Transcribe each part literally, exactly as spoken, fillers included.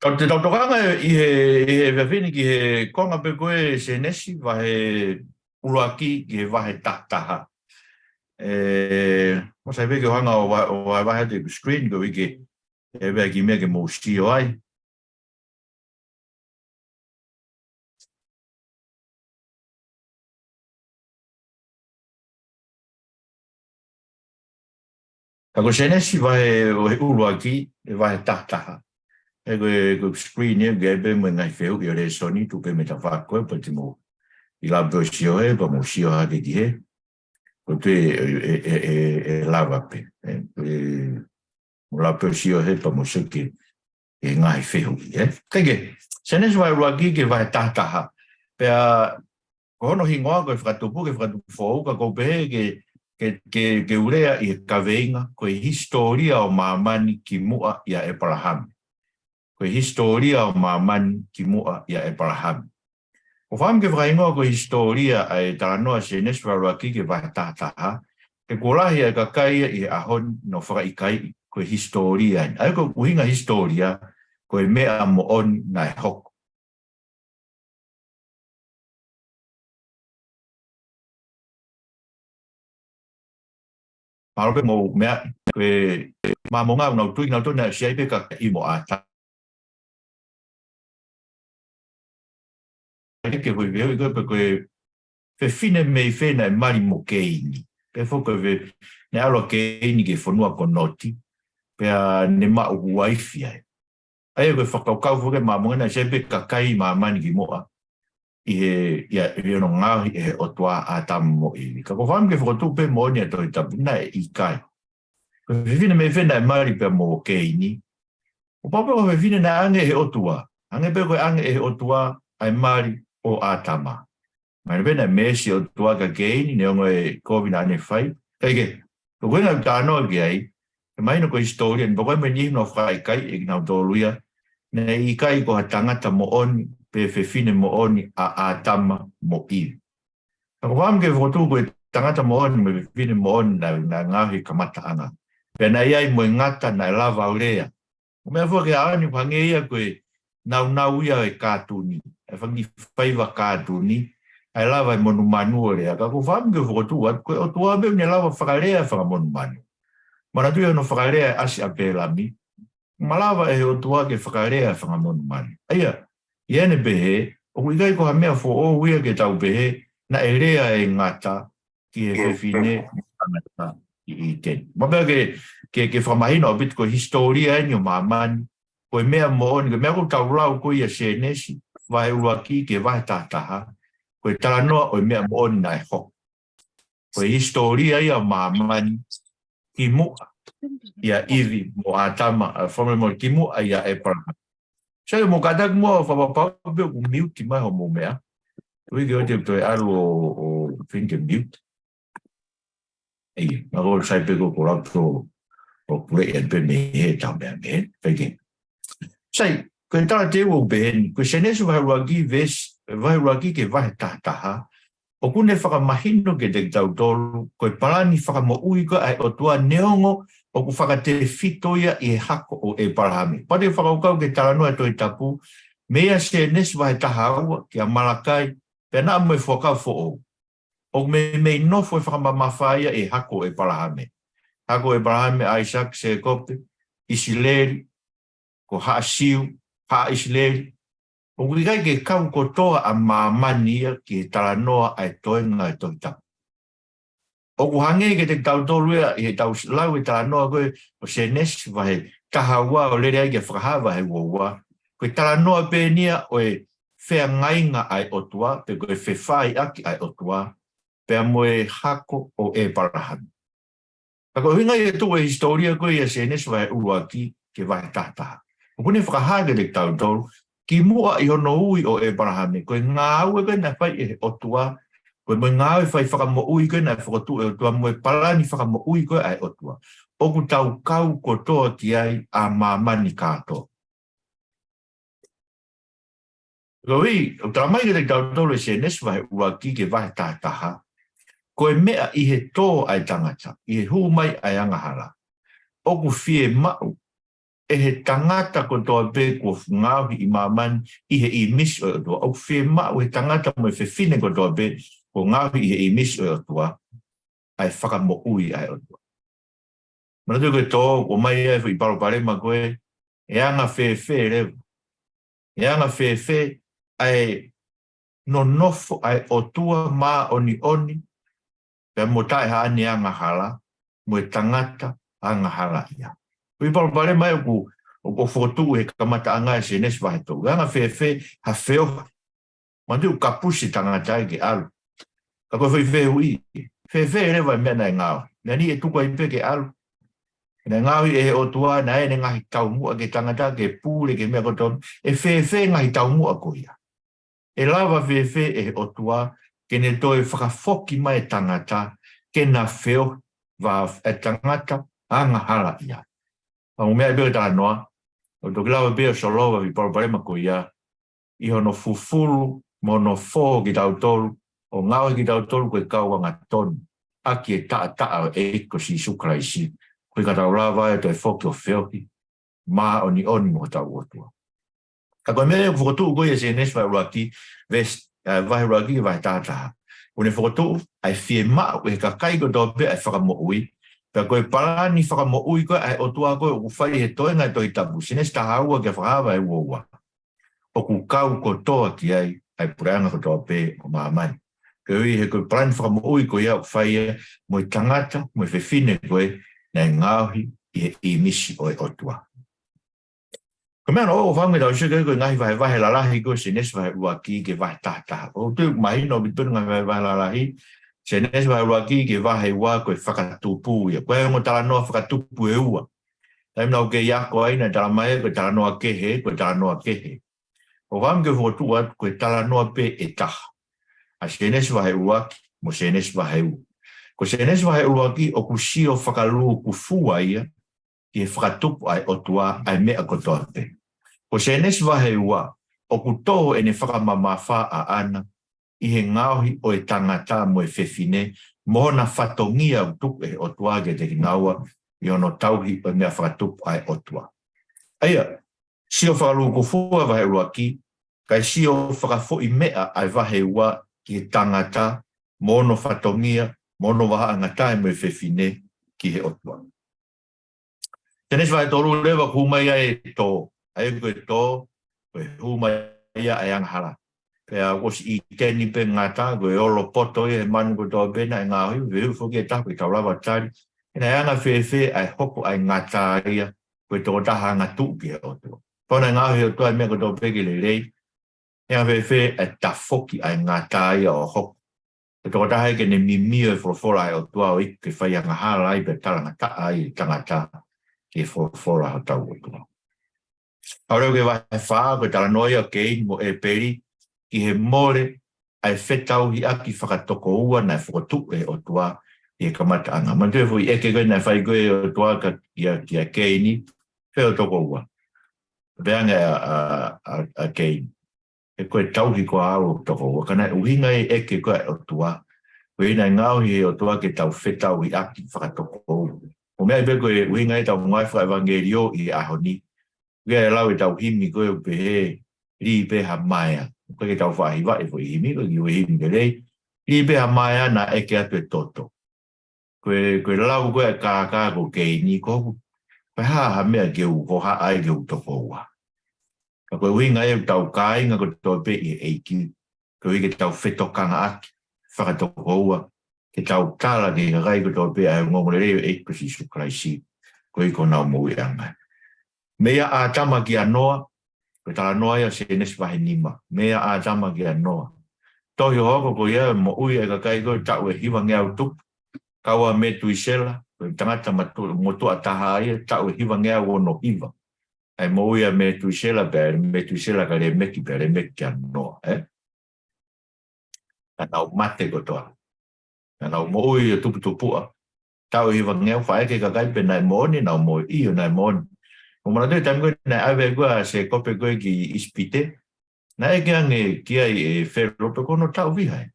Tau te tau tokanga ʻi he, ʻi he efiafi ni ki he konga pē ko ē Sēnesi vahe ʻuluaki ki he vahe tahataha. ʻE, mo sai pē ke u hanga ʻo va-, ʻo vahevahe atu ʻeku screen ko ē ke, ʻe pea ki mea ke mou sio ai. Ka ko Sēnesi vahe ʻuluaki, ʻe vahe tahataha. ʻE ko e, ko e screen ʻe, ke pē mo e ngaahi fehuʻi ʻo e lēsoni, tuku pē mei tafaʻaki ko ē, pea te mou ʻi lava pē ʻo sio hē, pea mou sio hake ki hē. Ko e toe, ʻe, ʻe, ʻe, ʻe, ʻe lava pē. ʻE, ʻe, mou lava pē ʻo sio hē pea mou sio ki he ngaahi fehuʻi, ē? Kae kehe, Sēnesi vahe ʻuluaki ki he vahe tahataha. Pea, ko hono hingoa ko e Fakatupu ki he Fakatupu Foʻou, ka ʻoku ou pehē ke, ke, ke, ke u lea ʻi he kaveinga, ko e hisitōlia ʻo māmani kimuʻa ʻia ʻĒpalahame. Ko e hisitōlia ʻo māmani kimuʻa ʻia ʻĒpalahame. ʻOku ou fakaʻamu ke fakahingoa ko e hisitōlia ʻa e talanoa Sēnesi vahe ʻuluaki ki he vahe tahataha, he kuo lahi ʻa e kakai ʻi he ʻaho ni ʻoku nau fakaʻikaiʻi ko e hisitōlia eni. ʻA ia ko e ʻuhinga hisitōlia, ko e meʻa moʻoni naʻe hoko. Mahalo pē mou meaʻi, ko e Māmonga ʻoku nau tui nautolu naʻe ʻosi ʻi ai pē kakai mo ʻĀtama. Ke hui veo i ko e pē ko e fefine mei fē naʻe mali mo Keini. Pea foki ko e fe-, naʻe ʻalu ʻa Keini ki he fonua ko Noti. Pea ne maʻu uaifi ai. ʻA ia ko e fakakaukau foki ʻa e Māmonga naʻe ʻosi ʻi ai pē kakai māmani kimuʻa. ʻI he, ʻi he, ʻi hono ngaohi ʻe he ʻOtua ʻa ʻĀtama mo ʻIvi. Ka ʻoku ou fakaʻamu ke fokotuʻu pē moʻoni ʻa e Tohi Tapu, naʻe ʻikai. Ko e fefine mei fē naʻe mali pea mo Keini. ʻOku pau pē ko e fefine naʻe ʻange ʻe he ʻOtua. Hangē pē ko e ʻange ʻe he ʻOtua ʻa e mali ʻo ʻĀtama. Mahino pē naʻe meesi ʻOtua kia Keini, neongo e kovi naʻa ne fai. Kae kehe, ko e ʻuhinga ʻeku talanoa ki ai, ʻe mahino ko e hisitōlia ni, pea ko e meʻa ni ʻoku nau fakaʻikaiʻi ʻe kinautolu ia, naʻe ʻikai ko ha tangata moʻoni, pe fefine moʻoni ʻa ʻĀtama mo ʻIvi. Ka ʻoku ou fakaʻamu ke fokotuʻu ko e tangata moʻoni mo e fefine moʻoni naʻe, naʻe ngaohi he kamataʻanga. Pea naʻe ʻi ai mo e ngata naʻe lava ʻo lea. Ko e meʻa foki ʻa eni ʻoku hangē ia ko e naunau ia ʻo e kātuni. ʻA e fanga kiʻi faiva kātuni, ʻa e lava e monumanu ʻo lea. Ka ʻoku ou fakaʻamu ke fokotuʻu atu, ko e ʻOtua pē ʻoku ne lava fakalea e fanga monumanu. Manatuʻi hono fakalea e ʻasi ʻa Pēlami, malava ʻe he ʻOtua ke fakalea e fanga monumanu. ʻA ia, ʻi heʻene pehē, ʻoku ʻikai ko ha meʻa foʻou ia ke tau pehē, naʻe lea e ngata ki he fefine mo e tangata ʻi ʻĪteni. Mahalo pē ke, ke, ke fakamahino ʻaupito ko e hisitōlia eni ʻo māmani, ko e meʻa moʻoni, ko e meʻa ʻoku tau lau ko ia Sēnesi, vahe ʻuluaki ki he vahe tahataha, ko e talanoa ʻo e meʻa moʻoni naʻe hoko. Ko e hisitōlia ia ʻo māmani, kimuʻa ʻia ʻIvi mo ʻĀtama, ʻa, fakamolemole, kimuʻa ʻia ʻĒpalahame. Sai, mou kātaki muʻa ʻo fakapapauʻi pē ʻoku mute mai hoʻomou meʻa. Ui ke ʻoua te u toe ʻalu ʻo, ʻo feinga ke mute. ʻEi, naʻa ko sai pē ko ʻeku lau atu ʻo puleʻi atu pē mei hē ʻetau meʻa mei hē, kae kehe. Sai, ko e talateu ʻoku pehē ni, ko e Sēnesi vahe ʻuluaki, veesi, vahe ʻuluaki ki he vahe tahataha, ʻoku ne fakamahino kiate kitautolu, ko e palani fakamoʻui ko ē ʻa e ʻOtua neongo ʻoku fakatefito ia ʻi he hako ʻo ʻĒpalahame. Pea te u fakakaukau ki he talanoa ʻa e Tohi Tapu, meia Sēnesi vahe taha ua, kia Malakai, pea naʻa mo e Fuakava Foʻou. ʻOku meimei nofo e fakamamafa ia ʻi he hako ʻo ʻĒpalahame. Hako ʻo ʻĒpalahame, ʻAisake, Sēkope, ʻIsileli, ko Haʻa Siu, Haʻa ʻIsileli. ʻOku ʻikai ke kau kotoa ʻa māmani ia ki he talanoa ʻa e toenga ʻo e Tohi Tapu. ʻOku hangē kiate kitautolu ia ʻi heʻetau lau e talanoa ko ē ʻo Sēnesi vahe taha ua ʻo lele ai kia Fakahā vahe ua ua. Ko e talanoa pē eni ia ʻo e feangainga ʻa e ʻOtua, pe ko e fefaiʻaki ʻa e ʻOtua, pea mo e hako ʻo ʻĒpalahame. Ka ko e ʻuhinga ia ʻoku tuʻu e hisitōlia ko ia Sēnesi vahe ʻuluaki ki he vahe tahataha. ʻOku ne fakahā kiate kitautolu, kimuʻa ʻi hono ui ʻo ʻĒpalahame, ko e ngāue ko ē naʻe fai ʻe he ʻOtua, ko e mo e ngāue fai fakamoʻui ko ē naʻe fokotuʻu ʻe he ʻOtua, mo e palani fakamoʻui ko ē ʻa e ʻOtua. ʻOku tau kau kotoa ki ai ʻa māmani kātoa. Koeʻuhi, ʻoku talamai kiate kitautolu ʻe Sēnesi vahe ʻuluaki ki he vahe tahataha, ko e meʻa ʻi he tō ʻa e tangata, ʻi he hū mai ʻa e angahala, ʻoku fiemaʻu ʻe he tangata kotoa pē kuo ngaohi ʻi māmani ʻi he ʻīmisi ʻo e ʻOtua. ʻOku fiemaʻu ʻe he tangata mo e fefine kotoa pē kuo ngaohi ʻi he ʻīmisi ʻo e ʻOtua ʻa e fakamoʻui ʻa e ʻOtua. Manatuʻi ko e tō, ʻomai ai e foʻi palopalema ko ē, ʻe anga fēfē leva. ʻE anga fēfē ʻa e nonofo ʻa e ʻOtua māʻoniʻoni, pea mo taʻe haʻane angahala, mo e tangata angahalaʻia. Ko e palopalema ia ʻoku, ʻoku fokotuʻu he kamataʻanga ʻo e Sēnesi vahe tolu. ʻE anga fēfē ha feohi. Manatuʻi ʻoku kapusi tangata ia ke ʻalu. Ka ko e foʻi fehuʻi, fēfē leva e meʻa naʻe ngaohi? Meʻa ni ʻe tuku ai pē ke ʻalu. Naʻe ngaohi ʻe he ʻOtua, naʻe ʻi ai ʻene ngaahi taumuʻa ki he tangata, ke pule ki he meʻa kotoa. ʻE fēfē ngaahi taumuʻa ko ia? ʻE lava fēfē ʻe he ʻOtua ke ne toe fakafoki mai e tangata ke na feohi, ʻa e tangata angahalaʻia? Pea mo e meʻa pē ʻo e talanoa, ʻoku toki lava pē ʻo solova e foʻi palopalema ko ia ʻi hono fufulu mo hono fō kitautolu, ʻo ngaohi kitautolu ko e kau angatonu ʻaki e taʻataʻa ʻo e ʻEiki ko Sīsū Kalaisi, koeʻuhi ka tau lava ʻo toe foki ʻo feohi māʻoniʻoni mo hotau ʻOtua. Ka ko e meʻa ʻoku fokotuʻu ko ia ʻi he Sēnesi vahe ʻuluaki, veesi, ē, vahe ʻuluaki ki he vahe taha taha. ʻOku ne fokotuʻu ʻa e fiemaʻu ʻe he kakai kotoa pē ʻa e fakamoʻui, pea ko e palani fakamoʻui ko ē ʻa e ʻOtua ko ē ʻoku fai he toenga ʻo e Tohi Tapu, Sēnesi taha ua ki he Fakahā vahe ua ua, ʻoku kau kotoa ki ai ʻa e puleʻanga kotoa pē ʻo māmani. Koeʻuhi he ko e palani fakamoʻui ko ia ʻoku fai ia mo e tangata mo e fefine ko ē naʻe ngaohi ʻi he ʻīmisi ʻo e ʻOtua. Ko e meʻa naʻa ku fakaʻamu ke tau sio ki ai ko e ngaahi vahevahe lalahi ko ē, Sēnesi vahe ʻuluaki ki he vahe taha taha. ʻOku ou tui ʻoku mahino ʻaupito e ngaahi vahevahe lalahi, Sēnesi vahe ʻuluaki ki he vahe ua, ko e fakatupu ia. Ko e ongo talanoa fakatupu ʻe ua. Taimi naʻa ku kei ako ai naʻe talamai ko e talanoa kehe, ko e talanoa kehe. ʻOku ou fakaʻamu ke fokotuʻu atu ko e talanoa pē ʻe taha, ʻa Sēnesi vahe ʻuluaki mo Sēnesi vahe ua. Ko Sēnesi vahe ʻuluaki ʻoku sio fakalūkufua ia ki he fakatupu ʻa e ʻOtua ʻa e meʻa kotoa pē. Ko Sēnesi vahe ua ʻoku tō ʻene fakamamafa ʻaʻana ʻi he ngaohi ʻo e tangata mo e fefine, mo hona fatongia ʻoku tuku ʻe he ʻOtua kiate kinaua ʻi hono tauhi ʻo e meʻa fakatupu ʻa e ʻOtua. ʻA ia, sio fakalūkufua vahe ʻuluaki, kae sio fakafoʻi meʻa ʻa e vahe ua ki he tangata, mo hono fatongia, mo hono vahaʻangatae mo e fefine ki he ʻOtua. Sēnesi vahe tolu leva ʻoku hū mai ai e tō, ʻa ia ko e tō, ko e hū mai ia ʻa e angahala. Pea ʻosi ʻi ʻĪteni pē ngata, ko e olopoto ia he manu kotoa pē naʻe ngaohi, ʻoku ʻikai foki e taha ʻe tau lava tali. He naʻe anga fēfē ʻa e hoko ʻa e ngata ia, ko e tokotaha angatuʻu ki he ʻOtua. Pea naʻe ngaohi ʻe he ʻOtua e meʻa kotoa pē ke lelei, ʻe anga fēfē ʻa e tafoki ʻa e ngata ia ʻo hoko ko e tokotaha ia ke ne mimio e folofola ʻa e ʻOtua ʻo iku ke fai angahala ai pea talangataʻa ai e tangata ki he folofola ʻa hotau ʻOtua. Pea leva ki he vahe fā, ko e talanoa ia ʻo Keini mo ʻĒpeli ki he mole ʻa e fetauhiʻaki fakatokoua naʻe fokotuʻu ʻe he ʻOtua ʻi he kamataʻanga. Manatuʻi e foʻi ʻeke ko ē naʻe fai ko ē ʻe he ʻOtua kia, kia Keini, fē hoʻo tokoua? Pehē ange ʻa, ʻa, ʻa, ʻa Keini, ʻe ko e tauhi ko au ʻa e tokoua. Ka naʻe ʻuhinga e ʻeke ko ē ʻa e ʻOtua, ko e ʻuhinga e ngaohi ʻe he ʻOtua ke tau fetauhiʻaki fakatokoua. Ko e meʻa pē ko e ʻuhinga ʻetau ngāue fakaʻevangeliō ʻi he ʻaho ni. Ko e lau ʻetau himi ko ē ʻoku pehē, lī pē ha maea. ʻOku ʻikai ke tau faʻa hivaʻi e foʻi himi, ko e kiʻi himi lelei. Lī pē ha maea naʻe ʻeke atu e toto. Ko e, ko e lau ko ē ʻa e kākā ko Keini, ko hoku, ko e hā ha meʻa ke u hohaʻa ai ki hoku tokoua? Ka ko e ʻuhinga ia ʻoku tau kāinga kotoa pē ʻi he ʻEiki, koeʻuhi ke tau fetokangaʻaki fakatokoua, ke tau tala ki he kakai kotoa pē ʻa e ongoongolelei ʻo e ʻEiki ko Sīsū Kalaisi, koeʻuhi ko honau moʻuiʻanga. Meia ʻĀtama kia Noa, ko e talanoa ia ʻo Sēnesi vahe nima. Meia ʻĀtama kia Noa. Tohi hohoko ko ia ʻo e moʻui ʻa e kakai ko ē taʻu ʻe hivangeau tupu. Kau ai ʻa Metuisela, ko e tangata matu-, motuʻa taha ia, taʻu ʻe hivangeau ono hiva. ʻA e moʻui ʻa Metuisela, pea Metuisela kia Lēmeki, pea Lēmeki kia Noa, ē? Naʻa nau mate kotoa. Naʻa nau moʻui ʻo tuputupuʻa. Taʻu ʻe hivangeau, faʻa ʻeke ʻe he kakai pe naʻe moʻoni, nau moʻoni, ʻio naʻe moʻoni. Mou manatuʻi e taimi ko ē naʻe ʻave ko ē ʻa Sēkope ko ē ki ʻIsipite, naʻe ʻeke ange ki ai ʻe Felo pe ko hono taʻu fiha ē.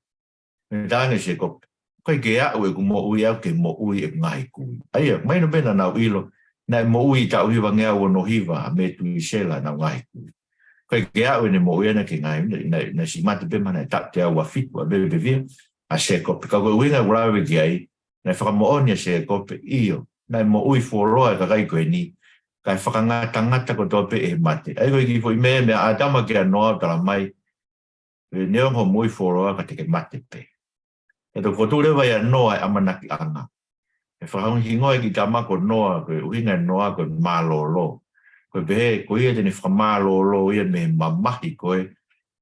Naʻe talaange ʻe Sēkope, ʻoku ʻikai ke aʻu ʻeku moʻui au ki he moʻui ʻeku ngaahi kui. ʻA ia, mahino pē naʻa nau ʻilo, Naʻe moʻui ʻi he taʻu hivangeau ono hiva ʻa Metuisela ʻenau ngaahi kui. Ko e ke aʻu ʻene moʻui ʻana ki he ngaahi, naʻe, naʻe, naʻe siʻi mate pē mahalo ʻi he taʻu teau ua fitu ʻa Pepevia, ʻa Sēkope. Ka ko e ʻuhinga ʻoku lave ki ai, naʻe fakamoʻoni ʻa Sēkope, ʻio, naʻe moʻui fuoloa e kakai ko eni, kae fakangatangata kotoa pē ʻe he mate. ʻA ia ko e kiʻi foʻi meʻa, meia ʻĀtama kia Noa ʻo talamai, ʻe, neongo hoʻo moʻui fuoloa ka te ke mate pē. ʻE toki fotu leva ʻia Noa e ʻamanakiʻanga. ʻE fakahingoa e kiʻi tama ko Noa, ko e ʻuhinga ʻo Noa ko e mālōlō. Ko e pehē, ko ia te ne fakamālōlō ia mei he mamahi ko ē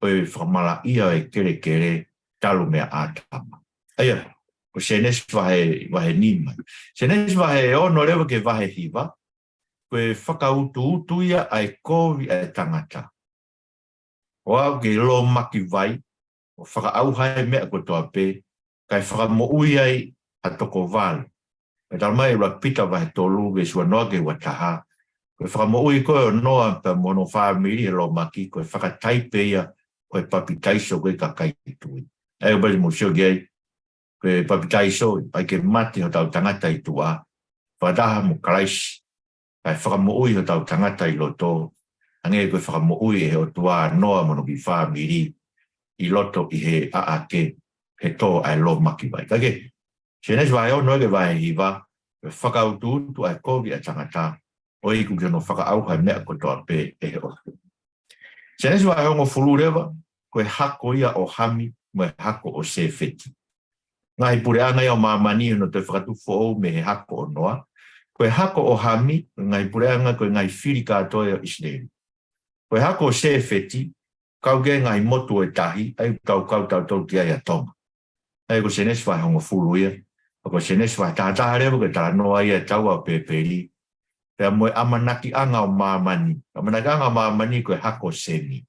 ʻo e fakamalaʻia ʻo e kelekele talu meia ʻĀtama. ʻA ia, ko Sēnesi vahe, vahe nima. Sēnesi vahe ono leva ki he vahe hiva, ko e fakautuutu ia ʻa e kovi ʻa e tangata. ʻO aʻu ki he lōmaki vai, ʻo fakaʻauha e meʻa kotoa pē, kae fakamoʻui ai ha toko valu. Pea talamai ʻe ʻuluaki Pita vahe tolu, veesi ua noa ki he ua taha. Ko e fakamoʻui ko ē ʻo Noa pea mo hono fāmili he lōmaki, ko e fakataipe ia ʻo e papitaiso ko ē ʻa e kakai tui. ʻA ia ʻoku pau ke mou sio ki ai, ko e papitaiso, ʻai ke mate hotau tangata ʻi tuʻa, fakataha mo Kalaisi, kae fakamoʻui hotau tangata ʻi loto, hangē ko e fakamoʻui ʻe he ʻOtua ʻa Noa mo hono kiʻi fāmili ʻi loto ʻi he ʻaʻake he tō ʻa e lōmaki vai. Ka ke, Sēnesi vahe ono ki he vahe hiva, ko e fakautuutu ʻa e kovi ʻa e tangata, ʻo iku ki hono fakaʻauha e meʻa kotoa pē ʻe he ʻOtua. Sēnesi vahe hongofulu leva, ko e hako ia ʻo Hami, mo e hako ʻo Sēfeti. Ngaahi puleʻanga ia ʻo māmani ʻi hono toe fakatupu foʻou mei he hako ʻo Noa. Ko e hako ʻo Hami, ngaahi puleʻanga ko e ngaahi fili kātoa ia ʻo ʻIsileli. Ko e hako ʻo Sēfeti, kau ki he ngaahi motu ʻo e tahi, ʻa ia ʻoku tau kau tautolu ki ai ʻa Tonga. ʻA ia ko Sēnesi vahe hongofulu ia, ʻa ia ko Sēnesi vahe taha taha leva ko e talanoa ia ʻa e taua ʻo Pēpeli, pea mo e ʻamanakiʻanga ʻo māmani. ʻAmanakiʻanga ʻo māmani ko e hako ʻo Semi.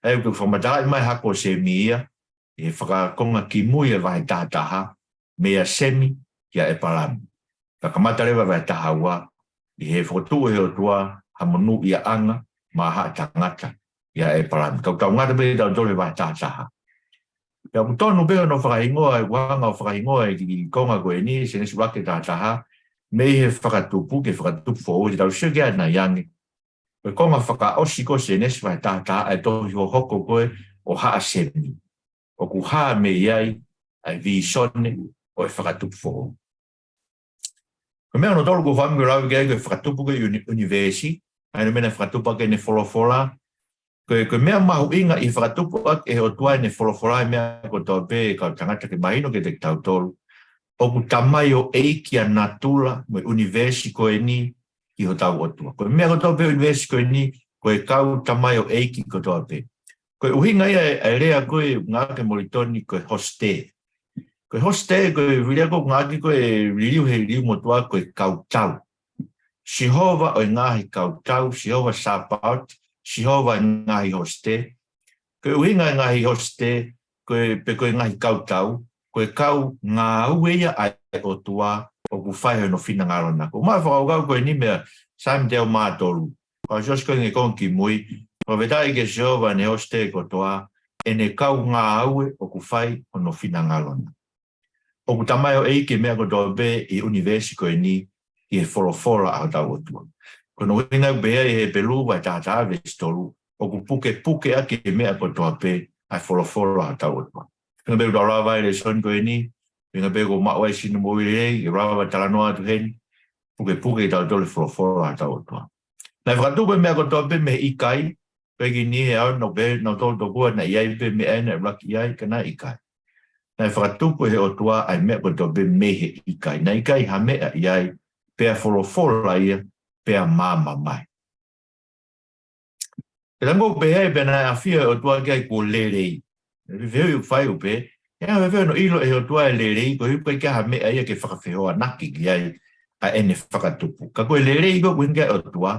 ʻA ia ʻoku fakamatalaʻi mai hako ʻo Semi ia, ʻi he fakakonga kimui ʻa e vahe taha taha, meia Semi kia ʻEpalami. Ka kamata leva vahe taha ua, ʻi he fokotuʻu ʻe he ʻOtua ha monūʻiaʻanga maʻa haʻa tangata ʻia ʻEpalami. Ka ʻoku tau ngata pē tautolu he vahe taha taha. Pea ʻoku tonu pē hono fakahingoa, ʻuhinga ʻo fakahingoa e kiʻi konga ko eni, Sēnesi ʻuluaki taha taha, mei he fakatupu ki he fakatupu foʻou, te tau sio ki ai ʻanai ange. Ko e konga fakaʻosi ko Sēnesi vahe taha taha, ʻa e tohi hohoko ko ē ʻo Haʻa Semi. ʻOku hā mei ai ʻa e vīsone ʻo e fakatupu foʻou. Ko e meʻa hono tolu ʻoku ou fakaʻamu ke lave ki ai ko e fakatupu ko ē ʻuni-, ʻunivēsi, ʻa ia ko e meʻa naʻe fakatupu ʻaki ʻene folofola. Ko e, ko e meʻa mahuʻinga ʻi he fakatupu ʻaki ʻe he ʻOtua ʻene folofola ʻa e meʻa kotoa pē, kau tangata, ke mahino kiate kitautolu. ʻOku tamaioʻeiki ʻa natula mo e ʻunivēsi ko eni ki hotau ʻOtua. Ko e meʻa kotoa pē ʻunivēsi ko eni, ko e kau tamaioʻeiki kotoa pē. Ko e ʻuhinga ia ʻa e, ʻa e lea ko ē ʻoku ngāueʻaki ʻe Molitoni ko e hosite. Ko e hosite, ko e lea ko ē ʻoku ngāueʻaki ko ē ʻi he liliu, he liliu motuʻa ko e kautau. Sihova ʻo e ngaahi kautau, Sihova Sāpaoti, Sihova ʻo e ngaahi hosite. Ko e ʻuhinga ʻo e ngaahi hosite, ko e, pe ko e ngaahi kautau, ko e kau ngāue ia ʻa e ʻOtua ʻoku fai hono finangalo na. Ko e meʻa fakakaukau ko eni meia Saame teau mā tolu. Ko e ʻosi ko ē ʻi he konga kimui, fakafetaʻi kia Sihova ʻene hosite kotoa, ʻene kau ngāue ʻoku fai hono finangalo na. ʻOku tamaioʻeiki e meʻa kotoa pē ʻi he ʻunivēsi ko eni ki he folofola ʻa hotau ʻOtua. Ko hono ʻuhinga ʻoku pehē ʻe Hepelū vahe taha taha veesi tolu, ʻoku pukepuke ʻaki e meʻa kotoa pē ʻa e folofola ʻa hotau ʻOtua. Ko e ʻuhinga pē ʻoku tau lava ai e lēsoni ko eni, ko e ʻuhinga pē ʻoku maʻu ai e sino moʻui lelei, ke lava talanoa atu heni, pukepuke kitautolu e folofola ʻa hotau ʻOtua. Naʻe fakatupu e meʻa kotoa pē mei he ʻikai, pea ko eni he ʻaho ni ʻoku pehē ʻe nautolu tokua naʻe ʻi ai pē meʻa ʻe naʻe ʻuluaki ʻi ai, ka naʻe ʻikai. Naʻe fakatupu ʻe he ʻOtua ʻa e meʻa kotoa pē mei he ʻikai. Naʻe ʻikai ha meʻa ʻi ai, pea folofola ia, pea maama mai. Pea ʻoku pehē ai pē naʻe ʻafio e ʻOtua ki ai kuo lelei. Pea fehuʻi ʻoku fai ʻoku pehē, ʻe anga fēfē hono ʻilo ʻe he ʻOtua e lelei, koeʻuhi ʻoku ʻikai ha meʻa ia ke fakafehoanaki ki ai ʻa ʻene fakatupu. Ka ko e lelei ko ē ʻoku ʻuhinga ki ai e ʻOtua,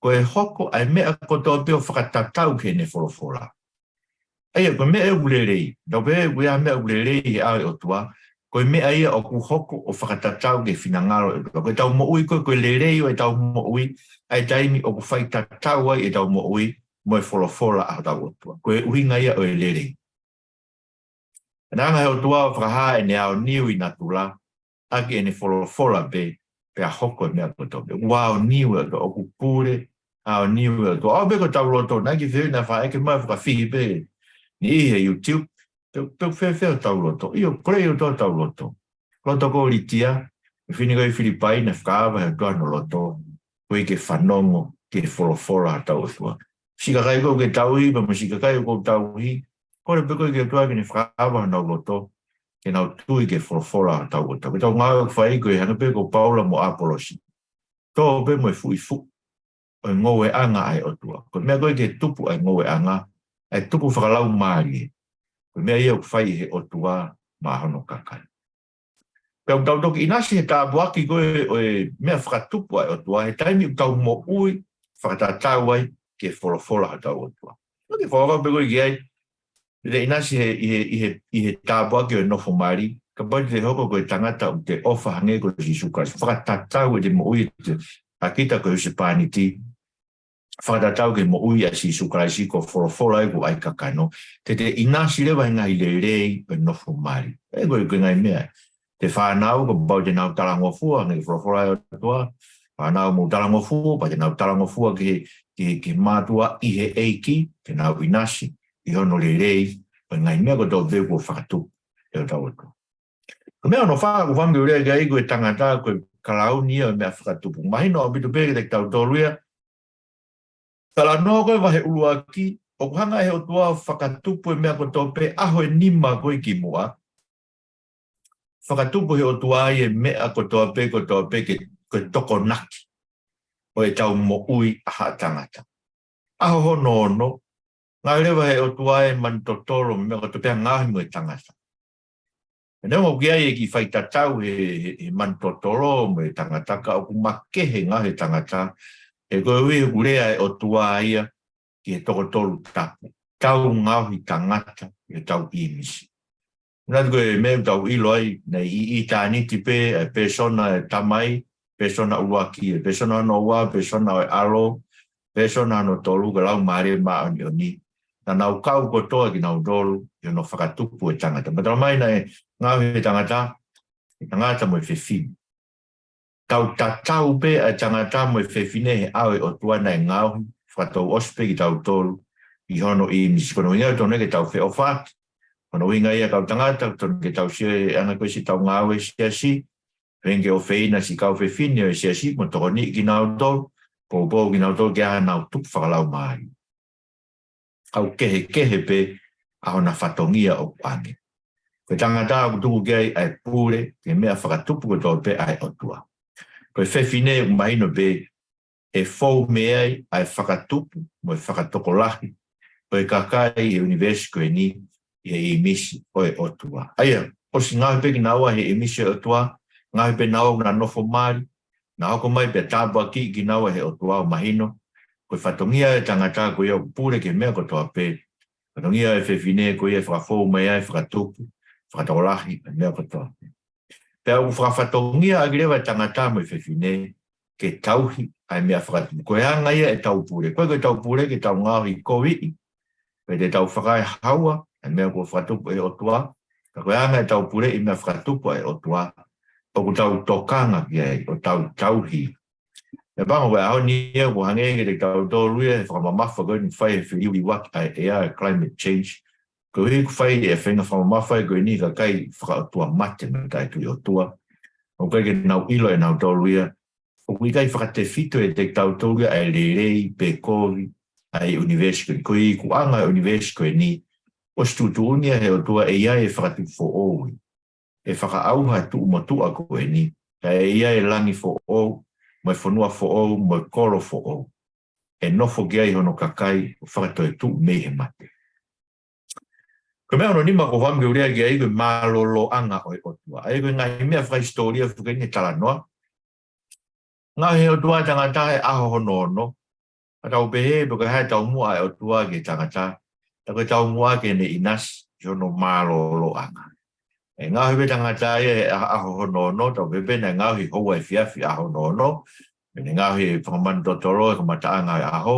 ko e hoko ʻa e meʻa kotoa pē ʻo fakatatau ki heʻene folofola. ʻA ia, ko e meʻa ʻoku lelei. Tau pehē, ko e hā e meʻa ʻoku lelei he ʻao ʻo e ʻOtua, ko e meʻa ia ʻoku hoko ʻo fakatatau ki he finangalo ʻo e ʻOtua. Ko ʻetau moʻui ko ē, ko e lelei ʻo ʻetau moʻui, ʻa e taimi ʻoku faitatau ai ʻetau moʻui mo e folofola ʻa hotau ʻOtua. Ko e ʻuhinga ia ʻo e lelei. Naʻe hanga ʻe he ʻOtua ʻo fakahā ʻene ʻaoniu ʻi natula, ʻaki ʻene folofola pē, pea hoko e meʻa kotoa pē. ʻOku aoniu e ʻOtua, ʻoku pule, aoniu e ʻOtua. ʻAho pē ko ʻetau loto, naʻe ʻikai ke fehuʻi naʻe fai, ʻeke mai fakafihi pē ni ʻi he YouTube. Pe, pe ʻoku fēfē hotau loto? ʻIo, pule ʻe he ʻOtua hotau loto. Loto ko Litia, e fefine ko ē ʻi Filipai, naʻe fakaava ʻe he ʻOtua hono loto, koeʻuhi ke fanongo ki he folofola hotau ʻOtua. Siʻi kakai ko ē ʻoku ke tauhi, pea mo e siʻi kakai ʻoku ou tauhi, kole pē koe ki he ʻOtua ke ne fakaava honau loto, ke nau tui ki he folofola hotau ʻOtua. Ko ʻetau ngāue ʻoku fai ko ē, hangē pē ko Paula mo ʻApolosi. Tō pē mo e fuʻifuʻi ʻo e ngoueʻanga ʻa e ʻOtua. Ko e meʻa ko ē ke tupu ai e ngoueʻanga, ʻa e tupu fakalaumālie, ko e meʻa ia ʻoku fai ʻe he ʻOtua maʻa hono kakai. Pea ʻoku tau toki ʻinasi he tāpuaki ko ē ʻo e meʻa fakatupu ʻa e ʻOtua, he taimi ʻoku tau moʻui fakatatau ai ki he folofola hotau ʻOtua. ʻOku ke fakakaukau pē koe ki ai, te te ʻinasi he, ʻi he, ʻi he, ʻi he tāpuaki ʻo e nofo mali, kapau te te hoko ko e tangata ʻoku te ʻofa hangē ko Sīsū Kalaisi. Fakatatau ʻete moʻui, te, ʻa kita ko e husepāniti, fakatatau ki he moʻui ʻa Sīsū Kalaisi, ko e folofola ia kuo ʻai kakano. Te te ʻinasi leva he ngaahi lelei ʻo e nofo mali. ʻE ko e, ko e ngaahi meʻa. Te fānau, kapau te nau talangofua, hangē ko e folofola ʻa e ʻOtua, fānau mou talangofua, pea te nau talangofua ki he, ki he, ki he mātuʻa ʻi he ʻEiki, te nau ʻinasi ʻi hono lelei ʻo e ngaahi meʻa kotoa pē kuo fakatupu ʻe hotau ʻOtua. Ko e meʻa hono fā ʻoku ou fakaʻamu ke u lea ki ai, ko e tangata ko e kalauni ia ʻo e meʻa fakatupu. Mahino ʻaupito pē kiate kitautolu ia. Talanoa ko ē vahe ʻuluaki, ʻoku hanga ʻe he ʻOtua ʻo fakatupu e meʻa kotoa pē ʻaho ʻe nima ko ē kimuʻa. Fakatupu ʻe he ʻOtua ia e meʻa kotoa pē, kotoa pē ke, ko e tokonaki ʻo ʻetau moʻui ʻa haʻa tangata. ʻAho hono ono, ngaohi leva ʻe he ʻOtua e manu totolo mo e meʻa kotoa pē ʻa e ngaohi mo e tangata. Neongo ʻoku ʻi ai e kiʻi faitatau he, he, he manu totolo mo e tangata, ka ʻoku makehe e ngaohi e tangata, he koeʻuhi ʻoku lea e ʻOtua ia ki he toko tolu tapu. Tau ngaohi tangata ʻi hotau ʻīmisi. Naʻa ko e meʻa ʻoku tau ʻilo ai, naʻe ʻi, ʻitāniti pē, e pēsona e Tamai, pēsona ʻuluaki, e pēsona hono ua, pēsona ʻo e ʻAlo, pēsona hono tolu, ko e Laumālie Māʻoniʻoni. Naʻa nau kau kotoa kinautolu ʻi hono fakatupu e tangata. Pea talamai naʻe ngaohi e tangata, e tangata mo e fefine. Tau tatau pē ʻa e tangata mo e fefine he ʻao ʻo e ʻOtua naʻe ngaohi, fakatouʻosi pē kitautolu ʻi hono ʻīmisi. Ko hono ʻuhinga ia ʻoku totonu ke tau feʻofaʻaki. Ko hono ʻuhinga ia kau tangata, ʻoku totonu ke tau sio he anga ko ē siʻetau ngāue he siasi, hangē ko e ʻofeina siʻi kau fefine ʻo e siasi, mo tokoniʻi kinautolu, poupou kinautolu ke ʻai haʻanau tupu fakalaumālie. Ka ʻoku kehekehe pē ʻa hona fatongia ʻoku ʻoange. Ko e tangata ʻoku tuku ki ai ʻa e pule ki he meʻa fakatupu kotoa pē ʻa e ʻOtua. Ko e fefine ʻoku mahino pē ʻe fou mei ai ʻa e fakatupu mo e fakatokolahi ʻo e kakai ʻi he ʻunivēsi ko eni ʻi he ʻīmisi ʻo e ʻOtua. ʻA ia, ʻosi ngaohi pē kinaua he ʻīmisi ʻo e ʻOtua, ngaohi pē naua ʻoku na nofo mali, na hoko mai pea tāpuakiʻi kinaua ʻe he ʻOtua ʻo mahino, ko e fatongia e tangata ko ia ʻoku pule ki he meʻa kotoa pē, fatongia e fefine ko ia ʻe fakafou mai ai, fakatupu, fakatokolahi e meʻa kotoa pē. Pea ʻoku fakafatongia ʻaki leva e tangata mo e fefine ke tauhi ʻa e meʻa fakatupu. Ko e anga ia ʻetau pule. ʻIkai ko ʻetau pule ke tau ngaohi koviʻi, pe te tau fakaehaua e meʻa kuo fakatupu ʻe he ʻOtua. Ka ko e anga ʻetau pule ʻi he meʻa fakatupu ʻa e ʻOtua, ʻoku tau tokanga ki ai ʻo tau tauhi. Pea pango ko e ʻaho ni ia ʻoku hangē kiate kitautolu ia he fakamamafa ko eni ʻoku fai he feliuliuaki ʻa e ʻea, e climate change. Koeʻuhi ʻoku fai e feinga fakamamafa ko eni ʻe he kakai fakaʻotuamate mo e taʻetui ʻOtua. ʻOku ʻikai ke nau ʻilo ʻenautolu ia ʻoku ʻikai fakatefito ʻiate kitautolu ia ʻa e lelei pe kovi ʻa e ʻunivēsi ko eni. Ko e ikuʻanga e ʻunivēsi ko eni, ʻosi tuʻutuʻuni ia ʻe he ʻOtua ʻe ʻi ai e fakatupu foʻou ia. ʻE fakaʻauha e tuʻu motuʻa ko eni, kae ʻi ai e langi foʻou, mo e fonua foʻou, mo e kolo foʻou. ʻE nofo ki ai hono kakai ʻoku fakatoetuʻu mei he mate. Ko e meʻa hono nima ʻoku ou fakaʻamu ke u lea ki ai ko e mālōlōʻanga ʻo e ʻOtua. ʻA ia ko e ngaahi meʻa fakahisitōlia foki eni ʻe talanoa. Ngaohi ʻe he ʻOtua e tangata he ʻaho hono ono. Ka tau pehē pe ko e hā e taumuʻa ʻa e ʻOtua ki he tangata, ka ko e taumuʻa ke ne ʻinasi ʻi hono mālōlōʻanga. ʻE ngaohi pē tangata ia he ʻaho hono ono, tau pehē pē naʻe ngaohi houa efiafi ʻaho hono ono, pea ne ngaohi e fanga manu totolo he kamataʻanga e ʻaho,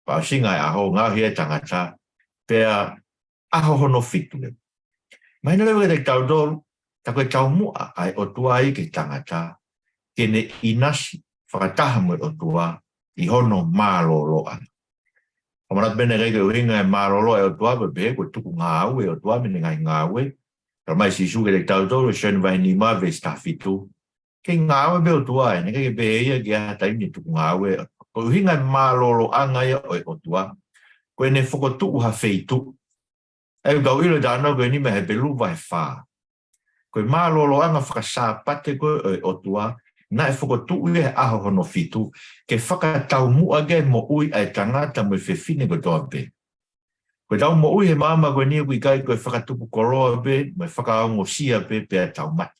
fakaʻosinga e ʻaho, ngaohi e tangata, pea ʻaho hono fitu leva. Mahino leva kiate kitautolu, tā ko e taumuʻa ʻa e ʻOtua ia ki he tangata, ke ne ʻinasi fakataha mo e ʻOtua ʻi hono mālōlōʻanga. Fakamanatu pē naʻe ʻikai ke ʻuhinga e mālōlō ʻa e ʻOtua ko e pehē ko e tuku ngāue ʻa e ʻOtua mei heʻene ngaahi ngāue. Talamai ʻe Sīsū kiate kitautolu, Sione vahe nima veesi taha fitu, kei ngāue pē ʻa e ʻOtua, ʻe ʻikai ke pehē ia ki ha taimi ʻe tuku ngāue. Ko e ʻuhinga e mālōlōʻanga ia ʻo e ʻOtua, ko ʻene fokotuʻu ha feituʻu. ʻA ia ʻoku tau ʻilo e talanoa ko eni mei he Hepelū vahe fā. Ko e mālōlōʻanga fakasāpate ko ē ʻo e ʻOtua, naʻe fokotuʻu ia he ʻaho hono fitu, ke fakataumuʻa ki ai e moʻui ʻa e tangata mo e fefine kotoa pē. Ko ʻetau moʻui he māmani ko eni ʻoku ʻikai ko e fakatupu koloa pē, mo e fakaongosia pē pea tau mate.